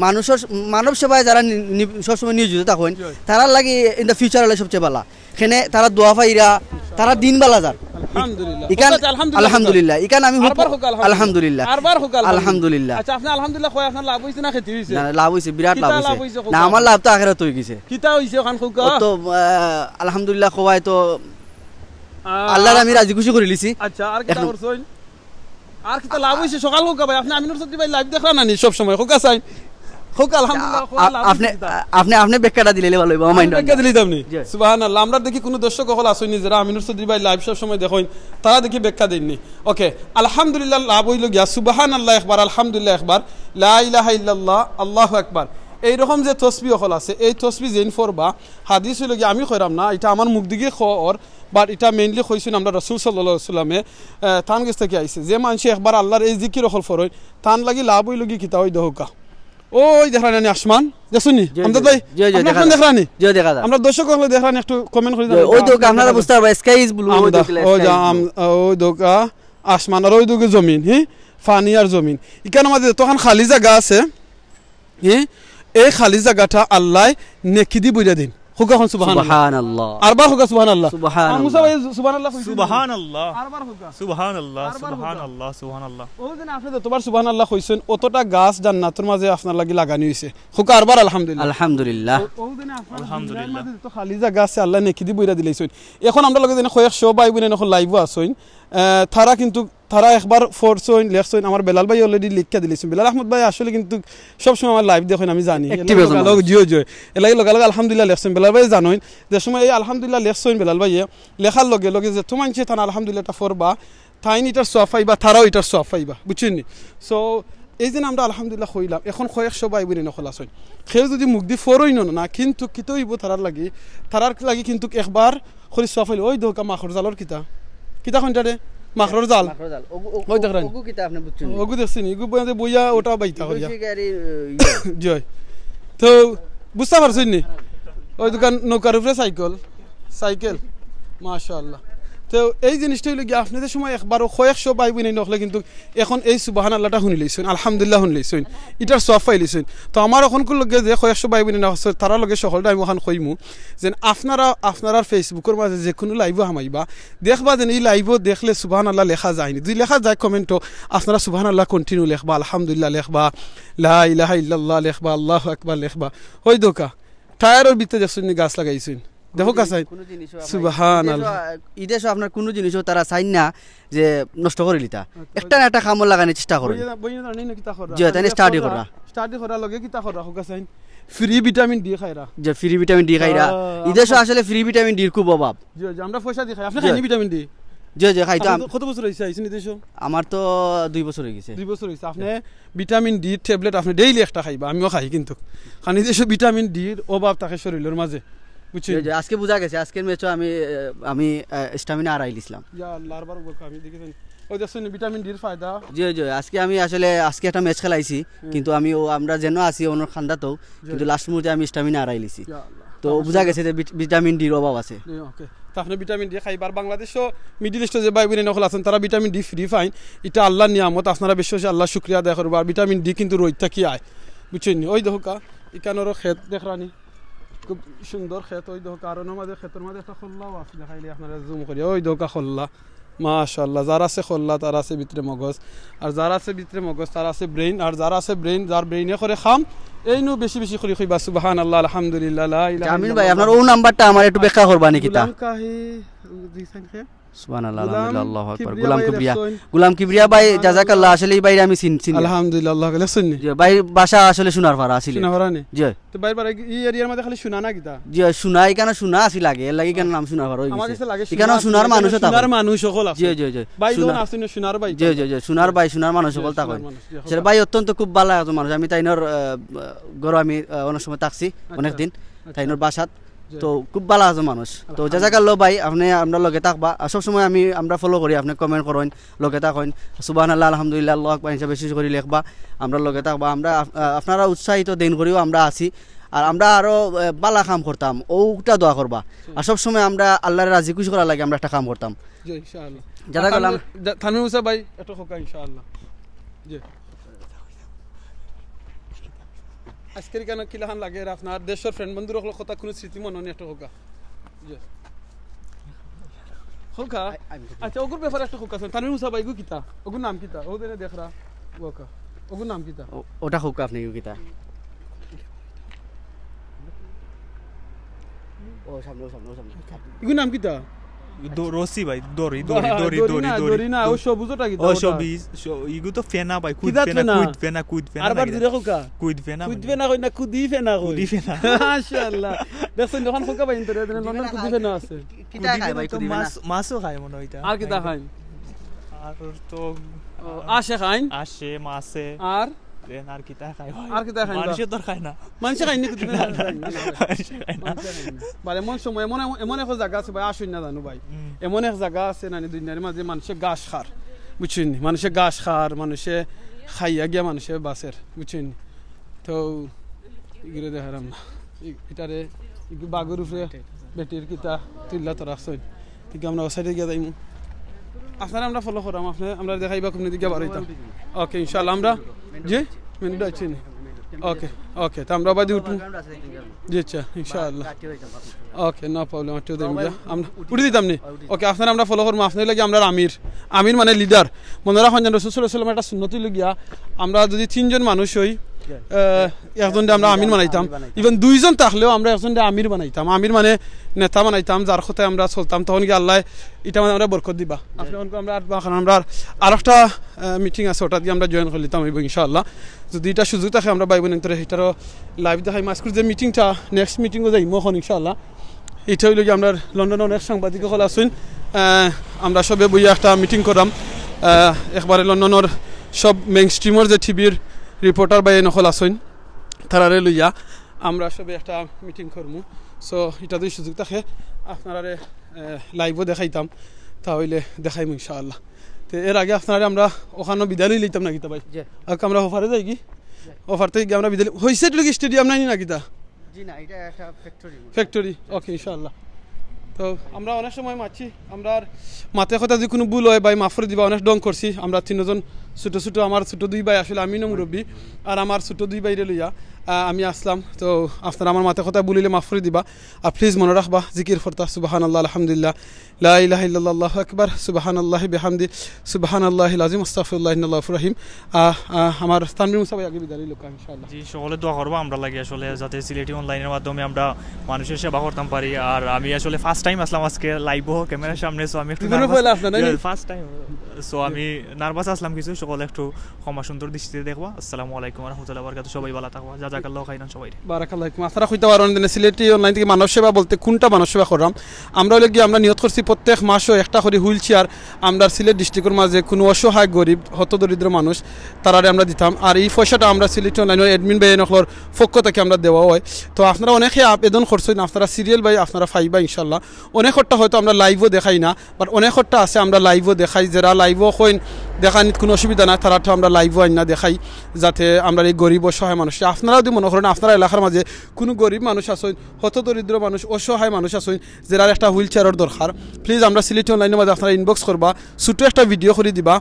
মানুষর মানব সেবায় যারা নি- নি- সবসময় নিয়োজিত থাকইন, তারার লাগি ইন দ্য ফিউচার অইলে সবচেয়ে বালা। কেনে তারা দোয়া পাইরা, তারা দিন বালা যার। আলহামদুলিল্লাহ। ইকান, আচ্ছা, আলহামদুলিল্লাহ। আলহামদুলিল্লাহ। ইকান আমি হুক-, আরবার হুক আলহামদুলিল্লাহ। আলহামদুলিল্লাহ। আরবার হুক আলহামদুলিল্লাহ। আলহামদুলিল্লাহ। আচ্ছা, আপনে আলহামদুলিল্লাহ কইয়া আপনার লাভ অইছে না ক্ষতি অইছে? না, না, লাভ অইছে, বিরাট কিতা লাভ লাভ অইছে। অইছে হুক না, আমার আলহামদুলিল্লাহ? লাভ তো আখেরাত অই গেছে। কিতা অইছে ওখান হুক? ও তো, আহ, আলহামদুলিল্লাহ কওয়ায় তো আহ, আল্লাহর আমি রাজি খুশি করিলিছি। আচ্ছা, আর কিতা এখন করছইন? আর কিতা লাভ অইছে? সকাল হুক ভাই, আপনে আমিনুর চৌধুরী ভাই লাইভ দেখরা না নি সব সময়? হুক আছইন। হুক আলহামদুলিল্লাহ, আ-, হুক আ-, লাভ অইছে আপনে, কিতা? আ-, আপনে, আপনে ব্যাখ্যাটা দিলে ভালা অইবো, আমার আমি mind ব্যাখ্যা না। দিলাইতাম নি? জি। সুবহানাল্লাহ, আমরা দেখি কোনো দর্শক অকল আছইন নি যারা আমিনুর চৌধুরী ভাই লাইভ সব সময় দেখইন, তারা দেখি ব্যাখ্যা দেইন নি। ওকে, আলহামদুলিল্লাহ লাভ অইলো গিয়া, সুবহানাল্লাহ একবার, আলহামদুলিল্লাহ একবার, লা ইলাহা ইল্লাল্লাহ, আল্লাহু আকবার। এই রকম যে তসবি অকল আছে, এই তসবি যেইন পড়বা, হাদিস অইলো গিয়া আমি কইরাম না, ইটা আমার মুখ দিকে খর, but ইটা mainly কইছইন আমরা রাসূল সাল্লাল্লাহু আলাইহি ওয়াসাল্লামে, আহ, তান গেছ থাকি আইছে। যে মানষে একবার আল্লাহর এই জিকির অকল পড়ইন, তান লাগি লাভ অইলো গি কিতা অই দেখউক্কা। ওই দেখরা নি আসমান, দেখছইন নি? জি, আমজাদ জি, ভাই, জি, জি, আপনে দেখা এখন যায়। দেখরা নি? জি, দেখা যায়। আমরা দর্শক অকলে দেখরা নি, একটু comment করি জি, জানাইবা। ওই দেখউক্কা, আপনারা বুঝতা পারবা, sky is blue, ওই আমজাদ, দেখউক্কা, ওই যে আম-, ওই দেখউক্কা, আসমান আর ওই দেখউক্কা জমিন, হি? পানি আর জমিন। ইকানোর মাঝে যতখান খালি জাগা আছে, হি? এই খালি জাগাটা আল্লায় নেকি দি বইরা দিন। হুক আখন সুবহানাল্লাহ। সুবহানাল্লাহ। আরবার হুক সুবহানাল্লাহ। সুবহানাল্লাহ। আ, মুসা ভাই সুবহানাল্লাহ কইছইন নি? সুবহানাল্লাহ। আরবার হুক। সুবহানাল্লাহ, আরবার হুক। সুবহানাল্লাহ, সুবহানাল্লাহ। ওই যে আপনে যতবার সুবহানাল্লাহ কইছইন, অতটা গাছ জান্নাতর মাঝে আপনার লাগি লাগানি অইছে। হুক আরবার আলহামদুলিল্লাহ। আলহামদুলিল্লাহ। ও-, ওই যে আপনার আলহামদুলিল্লাহ। দুনিয়ার মাঝে যত খালি জাগা আছে, আল্লায় নেকি দি বইরা দিলাইছইন। এখন আমরা লগে যেন কয়েকশো ভাই বইন এখন লাইভও আছইন। আহ, তারা কিন্তু তারা একবার পড়ছইন, লেখছইন, আমার বেলাল ভাই already লিখিয়া দিলাইছইন। বেলাল আহমদ ভাই আসলে কিন্তু সবসময় আমার লাইভ দেখইন, আমি জানি। Active একজন মানুষ। জি, জি। এর লাগি লগে লগে আলহামদুলিল্লাহ লেখছইন। বেলাল ভাই জানইন, যে সময় এই আলহামদুলিল্লাহ লেখছইন বেলাল ভাইয়ে, লেখার লগে লগে যে তুমার সে তান আলহামদুলিল্লাহ এটা পড়বা, তাইন ইটার সওয়াব পাইবা, তারাও ইটার সওয়াব পাইবা, বুঝছইন নি? So, এই যে আমরা আলহামদুলিল্লাহ কইলাম, এখন কয়েকশো ভাই বইন অকল আছইন। কেউ যদি মুখ দি পড়ইন না, কিন্তু কিতা অইবো তারার লাগি, তারার লাগি কিন্তু একবার করি সওয়াব অইলো। ওই দেখউক্কা মাকড়র জালর কিতা? কিতা কইন ইটারে? মাকড়র জাল। মাকড়র জাল। ওগু, ওগু, ওই দেখরা নি? ওগু কিতা আপনে বুঝছইন নি? ওগু দেখছইন নি? ওগু বইয়া বইয়া ওটা বাইতা করিয়া। জি অয়। তো বুঝতা পারছইন নি? ওই দেখউক্কা নৌকার উপরে সাইকেল, সাইকেল। মাশাআল্লাহ। তো এই জিনিসটা অইলো গিয়া, আপনে যে সময় একবারও কয়েকশো ভাই বইন অকলে কিন্তু এখন এই সুবহানাল্লাহটা হুনিলাইছইন, আলহামদুলিল্লাহ হুনিলাইছইন, ইটার সওয়াব পাইলাইছইন। তো আমার অখনকুর লগে যে কয়েকশো ভাই বইন আছে, তারার লগে সকলরে আমি অখান কইমু, যেন আপনারা, আপনারার Facebook-র মাঝে যে কুনু লাইভও হামাইবা, দেখবা যেন ই লাইভও দেখলে সুবহানাল্লাহ লেখা যায়নি। যদি লেখা যায় comment-ও, আপনারা সুবহানাল্লাহ continue লেখবা, আলহামদুলিল্লাহ লেখবা, লা ইলাহা ইল্লাল্লাহ লেখবা, আল্লাহু আকবার লেখবা। ওই দেখউক্কা, টায়ারর ভিতরে দেখছইন নি গাছ লাগাইছইন? দেখউক্কা চাইন। কুনু জিনিসও আপনার সুবহানাল্লাহ। ই দেশও, ই দেশও আপনার কুনু জিনিসও তারা চাইন না যে নষ্ট করিলিতা। আচ্ছা, একটা না একটা কামো লাগানির চেষ্টা করইন। বইয়া, বইয়া জানি না কিতা কররা। জি, তাইন study কররা। Study কররা, লগে কিতা কররা, দেখউক্কা চাইন। Free vitamin D খাইরা। জি, free vitamin D খাইরা। আহ, ই দেশও আমরা আসলে free vitamin D-র খুব অভাব। জি, জি, আমরা পয়সা দি খাই। আপনে জি। খাইন নি vitamin D? জি, জি, খাইতাম। আপনে কত বছর অইছে আইছইন ই দেশো? আমার তো দুই বছর অই গেছে। দুই বছর অইছে। আপনে vitamin D-র tablet আপনে daily একটা খাইবা, আমিও খাই কিন্তু। কারণ ই দেশো vitamin D-র অভাব থাকে শরীলর মাঝে, বুঝছইন? জি, জি, আজকে বুঝা গেছে, আজকের match-ও আমি, আহ, আমি, আহ, stamina হারাইলিছলাম। ইয়া আল্লাহ, আরবার বলবো আমি, দেখি যাই। ওই দেখছইন নি vitamin D-র ফায়দা। জি, জি, আজকে আমি আসলে, আজকে একটা match খেলাইছি, হুম। কিন্তু আমি ও, আমরা যেন আছি অনর খান্দাতেও, জি। কিন্তু last মুহূর্তে আমি stamina হারাইলিছি। ইয়া আল্লাহ। তো বুঝা গেছে যে ভিট-, vitamin D-র অভাব আছে। জি, ওকে। তো আপনে vitamin D খাইবা। আর বাংলাদেশো, Middle East-ও যে ভাই বইন অকল আছইন, তারা vitamin D free পাইন। ইটা আল্লাহর নিয়ামত, আপনারা বেশি বেশি আল্লাহর শুকরিয়া আদায় করবা। আর vitamin D কিন্তু রইদ থাকি আয়, বুঝছইন নি? ওই দেখউক্কা, ইকানোরও খেত দেখরা নি, খুব সুন্দর খেত। ওই দেখউক্কা, আর অনর মাঝে, খেতর মাঝে একটা কল্লাও আছে, দেখাইলে আপনারা zoom করি। ওই দেখউক্কা কল্লা, মাশাআল্লাহ। যার আছে কল্লা, তার আছে ভিতরে মগজ, আর যার আছে ভিতরে মগজ, তার আছে brain, আর যার আছে brain, যার brain-এ করে কাম, এই নু বেশি বেশি করি কইবা সুবহানাল্লাহ, আলহামদুলিল্লাহ, লা ইলাহা আমিন ইল্লাল্লাহ। ভাই, আপনার অউ নাম্বারটা আমার একটু ব্যাখ্যা করবা নি কিতা? গোলাম কাহি, দিছইন কে? সুবহানাল্লাহ, গোলাম আলহামদুলিল্লাহ, আল্লাহু আকবার। কিবরিয়া গোলাম ভাই কিবরিয়া, রেসন। গোলাম কিবরিয়া ভাই, সুবহানাল্লাহ। জাযাকাল্লাহ, আসলে এই ভাইরে আমি চিন-, চিনি। আলহামদুলিল্লাহ, আল্লাহ কালে শুননি। জি, ভাই বাসা আসলে সোনারপাড়া আছিল। সোনারপাড়া নি? জি। তো ভাই, ভাই, এই এরিয়ার মধ্যে খালি সোনা না কিতা? জি, সোনা এখানে সোনা আছিল আগে, এর লাগি এখানে নাম সোনারপাড়া হয়ে আমার গেছে। কাছে লাগে এখানে সোনা সোনার আছিল, মানুষও সোনার থাকে। মানুষ সকল আছে। জি, জি, জি। ভাই যখন সোনার, আসুন, সোনার ভাই। জি, জি, জি, সোনার ভাই, সোনার মানুষ জি, সকল সোনার থাকে। মানুষ, জি, সেটা ভাই অত্যন্ত খুব ভালা একজন মানুষ। আমি তাইনর, আহ, ঘরো আমি, আহ, অনেক সময় থাকছি, আচ্ছা, অনেক দিন, আচ্ছা। তাইনর বাসাত। জি। তো খুব ভালা একজন মানুষ। তো আলহামদুলিল্লাহ। জাযাকাল্লাহ ভাই, আপনি আমরা লগে থাকবা। আর সবসময় আমি, আমরা ফলো করি, আপনি কমেন্ট করেন, লগে থাকেন। সুবহানাল্লাহ, আলহামদুলিল্লাহ, আল্লাহু আকবার হিসাবে বেশি বেশি করি লেখবা, আমরা লগে থাকবা। আমরা আপ-, আহ, আপনারা উৎসাহিত দেন করিও আমরা আছি। আর আমরা আরো, আহ, ভালা কাম করতাম, ওটা দোয়া করবা। আর সবসময় আমরা আল্লাহরে রাজি খুশি করার লাগি আমরা একটা কাম করতাম। জি, ইনশাআল্লাহ। জাযাকাল্লাহ। তানভীর, তানভীর মুসা ভাই, একটা খোকা ইনশাআল্লাহ। জি। আজকের কেন কিলাখান লাগে আপনার দেশর ফ্রেন্ড বন্ধুর কথা, কোনো স্মৃতি মনে নেই, একটা খোকা। জি। খোকা? আচ্ছা, ওগুর ব্যাপারে একটা খোকা আছে। তানভীর মুসা ভাই, ওগু কিতা? ওগুর নাম কিতা? ও দেনে দেখরা। ওকা। ওগুর নাম কিতা? ও-, ওটা হোক আপনি কিতা? ও সামনে, ও সামনে, ও সামনে। ইগুর নাম কিতা? দ-, রশি ভাই, দড়ি, দড়ি, বাহ, দড়ি, দড়ি দড়ি, না, দড়ি। দড়ি না, ও সবুজ ওটা কিতা? ও ওটা? সবুজ, স-, ইগু তো ফেনা ভাই, কুদ কিতা ফেনা, ফেনা? কুদ ফেনা, কুদ ফেনা আরবার নাকি? জুরে খোকা। কুদ ফেনা কুদ নাকি? ফেনা কই না, কুদি ফেনা কই। কুদি ফেনা। মাশাআল্লাহ। দেখছেন, যখন খোকা ভাই, তোরে এখানে লন্ডন কুদি ফেনা আছে। কিতা খায় ভাই, তো কুদি ফেনা? মাছ, মাছও খায় মনে হয় এটা। আর কিতা খাইন? আর তো ও, আসে খাইন। আসে, মাছে। আর? দেন আর কিতা খায় ভাই? আর কিতা খায় বা? মানুষে তো খায় না। মানুষে খাইন নি কুদি ফেনা? মানুষে খায় না। বারে এমন সময়, এমন, এমন এক জাগা আছে ভাই, আসুন না জানো ভাই। হুম। এমন এক জাগা আছে নানি দুনিয়ার মাঝে মানুষে ঘাস খার, বুঝছেন নি? মানুষে ঘাস খার, মানুষে খাইয়া গিয়া মানুষে বাঁচের, বুঝছেন নি? তো ইগুরে দেখারাম না। ই-, ইটারে, ইগু বাঘর উপরে বেটির কিতা তুল্লা তো রাখছইন। ঠিক আমরা ও সাইডে গিয়া যাইমু। আপনারা আমরা ফলো করাম, আপনি আমরা দেখাইবা কোন দিকে বার হইতাম। ওকে, ইনশাআল্লাহ আমরা, জি, মেন রোড আছি নি? ওকে, ওকে, তো আমরা বাদে উঠমু। জি, আচ্ছা, ইনশাআল্লাহ। ওকে, no problem, আটটিও দেইমু গিয়া। আমরা উঠি দিতাম নি? ওকে, আপনারা আমরা ফলো করমু, আপনার লাগি আমরা আমির। আমির মানে লিডার। মনে রাখুন যেন রসুল সাল্লাল্লাহু আলাইহি ওয়াসাল্লাম একটা সুন্নতি লগিয়া, আমরা যদি তিনজন মানুষ হই, আহ, একজনরে আমরা আমির বানাইতাম। Even দুইজন থাকলেও আমরা একজনরে আমির বানাইতাম। আমির মানে নেতা বানাইতাম, যার কথায় আমরা চলতাম। তখন কি আল্লাহ এটা মানে আমরা বরকত দিবা। আপনি অনেক আমরা আর বাখান আমরা আর আরেকটা, আহ, মিটিং আছে, ওটা দিয়ে আমরা জয়েন করে নিতাম হইব ইনশাআল্লাহ। যদি এটা সুযোগ থাকে আমরা ভাই বোন তোরা এটারও লাইভ দেখাই। আজকের যে মিটিংটা, নেক্সট মিটিংও যাই মখন ইনশাআল্লাহ। এটা হইল কি আমরা লন্ডনে অনেক সাংবাদিক সকল আছইন, আহ, আমরা সবে বইয়া একটা মিটিং করলাম, আহ, একবারে লন্ডনের সব মেইন স্ট্রিমর যে টিভির রিপোর্টার ভাই নকল আছইন, তারারে লইয়া আমরা সবে একটা মিটিং করমু। সো এটা যদি সুযোগ থাকে আপনারারে, আহ, লাইভও দেখাইতাম, তা হইলে দেখাইমু ইনশাআল্লাহ। তো এর আগে আপনারা আমরা ওখানে বিদায় লই লইতাম না কিতা ভাই? জি। ওকে, আমরা অফারে যাই কি? অফার থেকে গিয়ে আমরা বিদায় লই-, হইছে এটা কি স্টেডিয়াম নাই না কিতা? জি না, এটা একটা ফ্যাক্টরি। ফ্যাক্টরি, ওকে, ইনশাআল্লাহ। তো আমরা অনেক সময় মাতছি, আমরা আর মাতে কথা যদি কোনো ভুল হয় ভাই মাফ করে দিবা, অনেক ঢং করছি আমরা তিনজন। ছোটো ছোটো আমার ছোটো দুই ভাই আসলে আমি না মুরব্বী, আর আমার ছোটো দুই ভাইরে লইয়া, আহ, আমি আসলাম। তো আপনারা আমার মাতে কথা ভুল হইলে মাফ করে দিবা। আর প্লিজ মনে রাখবা জিকির ফরতা সুবহানাল্লাহ, আলহামদুলিল্লাহ, লা ইলাহা ইল্লাল্লাহ, আল্লাহু আকবার, সুবহানাল্লাহি বিহামদি, সুবহানাল্লাহিল আযীম, আস্তাগফিরুল্লাহ, ইন্নাল্লাহু গাফুরুর রহিম। আহ, আহ, আমার তানভীর মুসা ভাই আগে বিদায় লইল ইনশাআল্লাহ। জি, সকলে দোয়া করবা আমরা লাগি আসলে যাতে সিলেটি অনলাইনের মাধ্যমে আমরা মানুষের সেবা করতাম পারি। আর আমি আসলে ফার্স্ট টাইম আসলাম আজকে লাইভও ক্যামেরার সামনে, সো আমি একটু জীবনে নার্ভাস। পয়লা আসলে, তাই নি? First time. সো আমি নার্ভাস আসলাম কিছু, সকলে একটু ক্ষমা সুন্দর দৃষ্টিতে দেখবা। আসসালামু আলাইকুম ওয়া রাহমাতুল্লাহি ওয়া বারাকাতুহু। সবাই ভালো থাকবা, জাযাকাল্লাহু খাইরান সবাই। বারাকাল্লাহু ফিকুম। আপনারা কইতে পারেন যে সিলেটি অনলাইন থেকে মানব সেবা বলতে কোনটা মানব সেবা করলাম? আমরা হইলে কি আমরা নিয়ত করছি প্রত্যেক মাসও একটা করে হুইল চেয়ার আমরা সিলেট ডিস্ট্রিক্টর মাঝে কোনো অসহায় গরিব হতদরিদ্র মানুষ তারারে আমরা দিতাম। আর এই পয়সাটা আমরা সিলেটি অনলাইনের অ্যাডমিন ভাই নকলর পক্ষ থেকে আমরা দেওয়া হয়। তো আপনারা অনেকে আবেদন করছেন, আপনারা সিরিয়াল ভাই আপনারা পাইবা ইনশাল্লাহ। অনেকটা হয়তো আমরা লাইভও দেখাই না, বাট অনেকটা আছে আমরা লাইভও দেখাই, যারা লাইভও কইন দেখানিত কোনো অসুবিধা নাই, তারা তো আমরা লাইভও আইন না দেখাই, যাতে আমরা এই গরিব অসহায় মানুষ, আপনারা যদি মনে করেন আপনারা এলাকার মাঝে কোনো গরিব মানুষ আছেন, হতদরিদ্র মানুষ, অসহায় মানুষ আছেন, যারা একটা হুইল চেয়ারের দরকার, প্লিজ আমরা সিলেটি অনলাইনের মাঝে আপনারা ইনবক্স করবা, ছোটো একটা ভিডিও করে দিবা,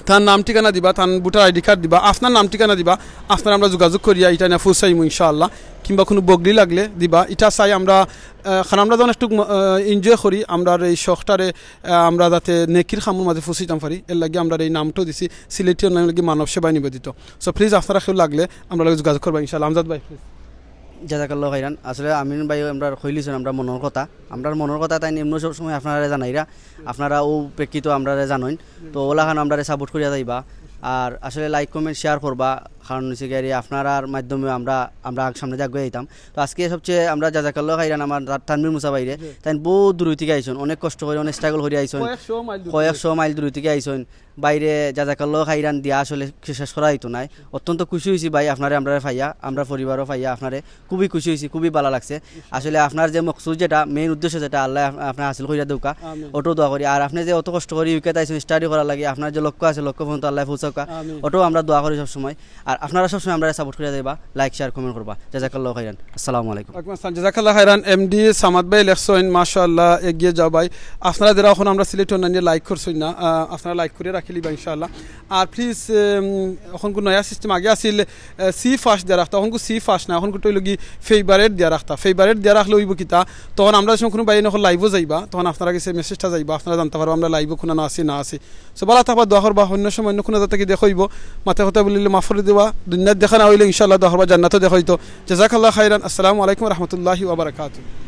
তার নাম ঠিকানা দিবা, তার ভোটার আইডি কার্ড দিবা, আপনার নাম ঠিকানা দিবা, আপনারা আমরা যোগাযোগ করিয়া এটা নিয়ে পৌঁছাইমু ইনশাআল্লাহ। কিংবা কুনু বগলি লাগলে দিবা। ইটা চাই আমরা, আহ, কারণ আমরা যখন একটু, আহ, এনজয় করি, আমরার এই শখটারে, আহ, আমরা যাতে নেকির কামর মাঝে ফুষিতাম পারি, এর লাগি আমরার এই নামটাও দিছি সিলেটি অনলাইন লাগি মানব সেবায় নিবেদিত। সো প্লিজ আপনারা কেউ লাগলে আমরার লগে যোগাযোগ করবা ইনশাআল্লাহ। আমজাদ ভাই, প্লিজ। জাজাকাল্লাহ খাইরান। আসলে আমিন ভাই আমরা কইলিছইন আমরা মনর কথা, আমরার মনর কথা তাইন এমনে সব সময় আপনারারে জানাইরা, আপনারা অউ প্রেক্ষিত আমরারে জানইন। তো অলাখান আমরারে সাপোর্ট করিয়া যাইবা। আর আসলে লাইক, কমেন্ট, শেয়ার করবা, কারণ হচ্ছে গিয়া আপনারার মাধ্যমে আমরা, আমরা আগ-, সামনে আগুয়াই যাইতাম। তো আজকে সবচেয়ে আমরা জাজাকাল্লাহ খাইরান আমার তা-, তানভীর মুসা ভাইরে, তাইন বউত দূর থাকি আইছইন, অনেক কষ্ট করি, অনেক স্ট্রাগল করি আইছইন, কয়েকশো মাইল দূর কয়েকশো মাইল দূর থাকি আইছইন। ভাইরে জাজাকাল্লাহ খাইরান দিয়া আসলে শেষ করা যাইতো নায়। অত্যন্ত খুশি অইছি ভাই আপনারে আমরারে পাইয়া, আমরার পরিবারও পাইয়া আপনারে খুবই খুশি অইছি, খুবই ভালা লাগছে। আসলে আপনার যে মকসুদ যেটা, মেইন উদ্দেশ্য যেটা, আল্লায় আপ-, আপনারে হাসিল করিয়া দেউক্কা, আমিন। অটাও দোয়া করি। আর আপনে যে অত কষ্ট করি ইউকেত আইছইন স্টাডি করার লাগি, আপনার যে লক্ষ্য আছে, লক্ষ্য পর্যন্ত আল্লায় পৌঁছাউক্কা, আমিন। অটাও আমরা দোয়া করি সবসময়। আর আপনারা সবসময় আমরারে সাপোর্ট করিয়া যাইবা, লাইক, শেয়ার, কমেন্ট করবা। জাজাকাল্লাহ খাইরান। আসসালামু আলাইকুম। ওয়ালাইকুম আসসালাম। জাজাকাল্লাহ খাইরান। এমডি সামাদ ভাই লেখছইন, মাশাআল্লাহ, এগিয়ে যাও ভাই। আপনারা যেরা অখন আমরার সিলেটি অনলাইনে লাইক করছইন না, আহ, আপনারা লাইক করিয়া রাখিলিবা ইনশাআল্লাহ। আর প্লিজ, উম, অখন কুনু নয়া সিস্টেম আগে আছিল, আহ, সি ফার্স্ট দিয়া রাখতা, অখন কুনু সি ফার্স্ট না, অখন কুনু অইলো কি ফেভারিট দিয়া রাখতা। ফেভারিট দিয়া রাখলে অইবো কিতা, তখন আমরা যে সময় কুনু ভাই অখন লাইভও যাইবা, তখন আপনারার গেছে মেসেজটা যাইবা, আপনারা জানতা পারবা আমরা লাইভও কুনানো আছি না আছি। সো ভালা থাকবা, দোয়া করবা, অন্য সময় অন্য কুনু জাগা থাকি দেখা অইবো, মাতে কথা বলিলে মাফ করি দিবা, দুনিয়ার দেখা না অইলে ইনশাআল্লাহ দোয়া করবা জান্নাতও দেখা অইতো। জাজাকাল্লাহ খাইরান। আসসালামু আলাইকুম ওয়া রাহমাতুল্লাহি ওয়া বারাকাতুহু।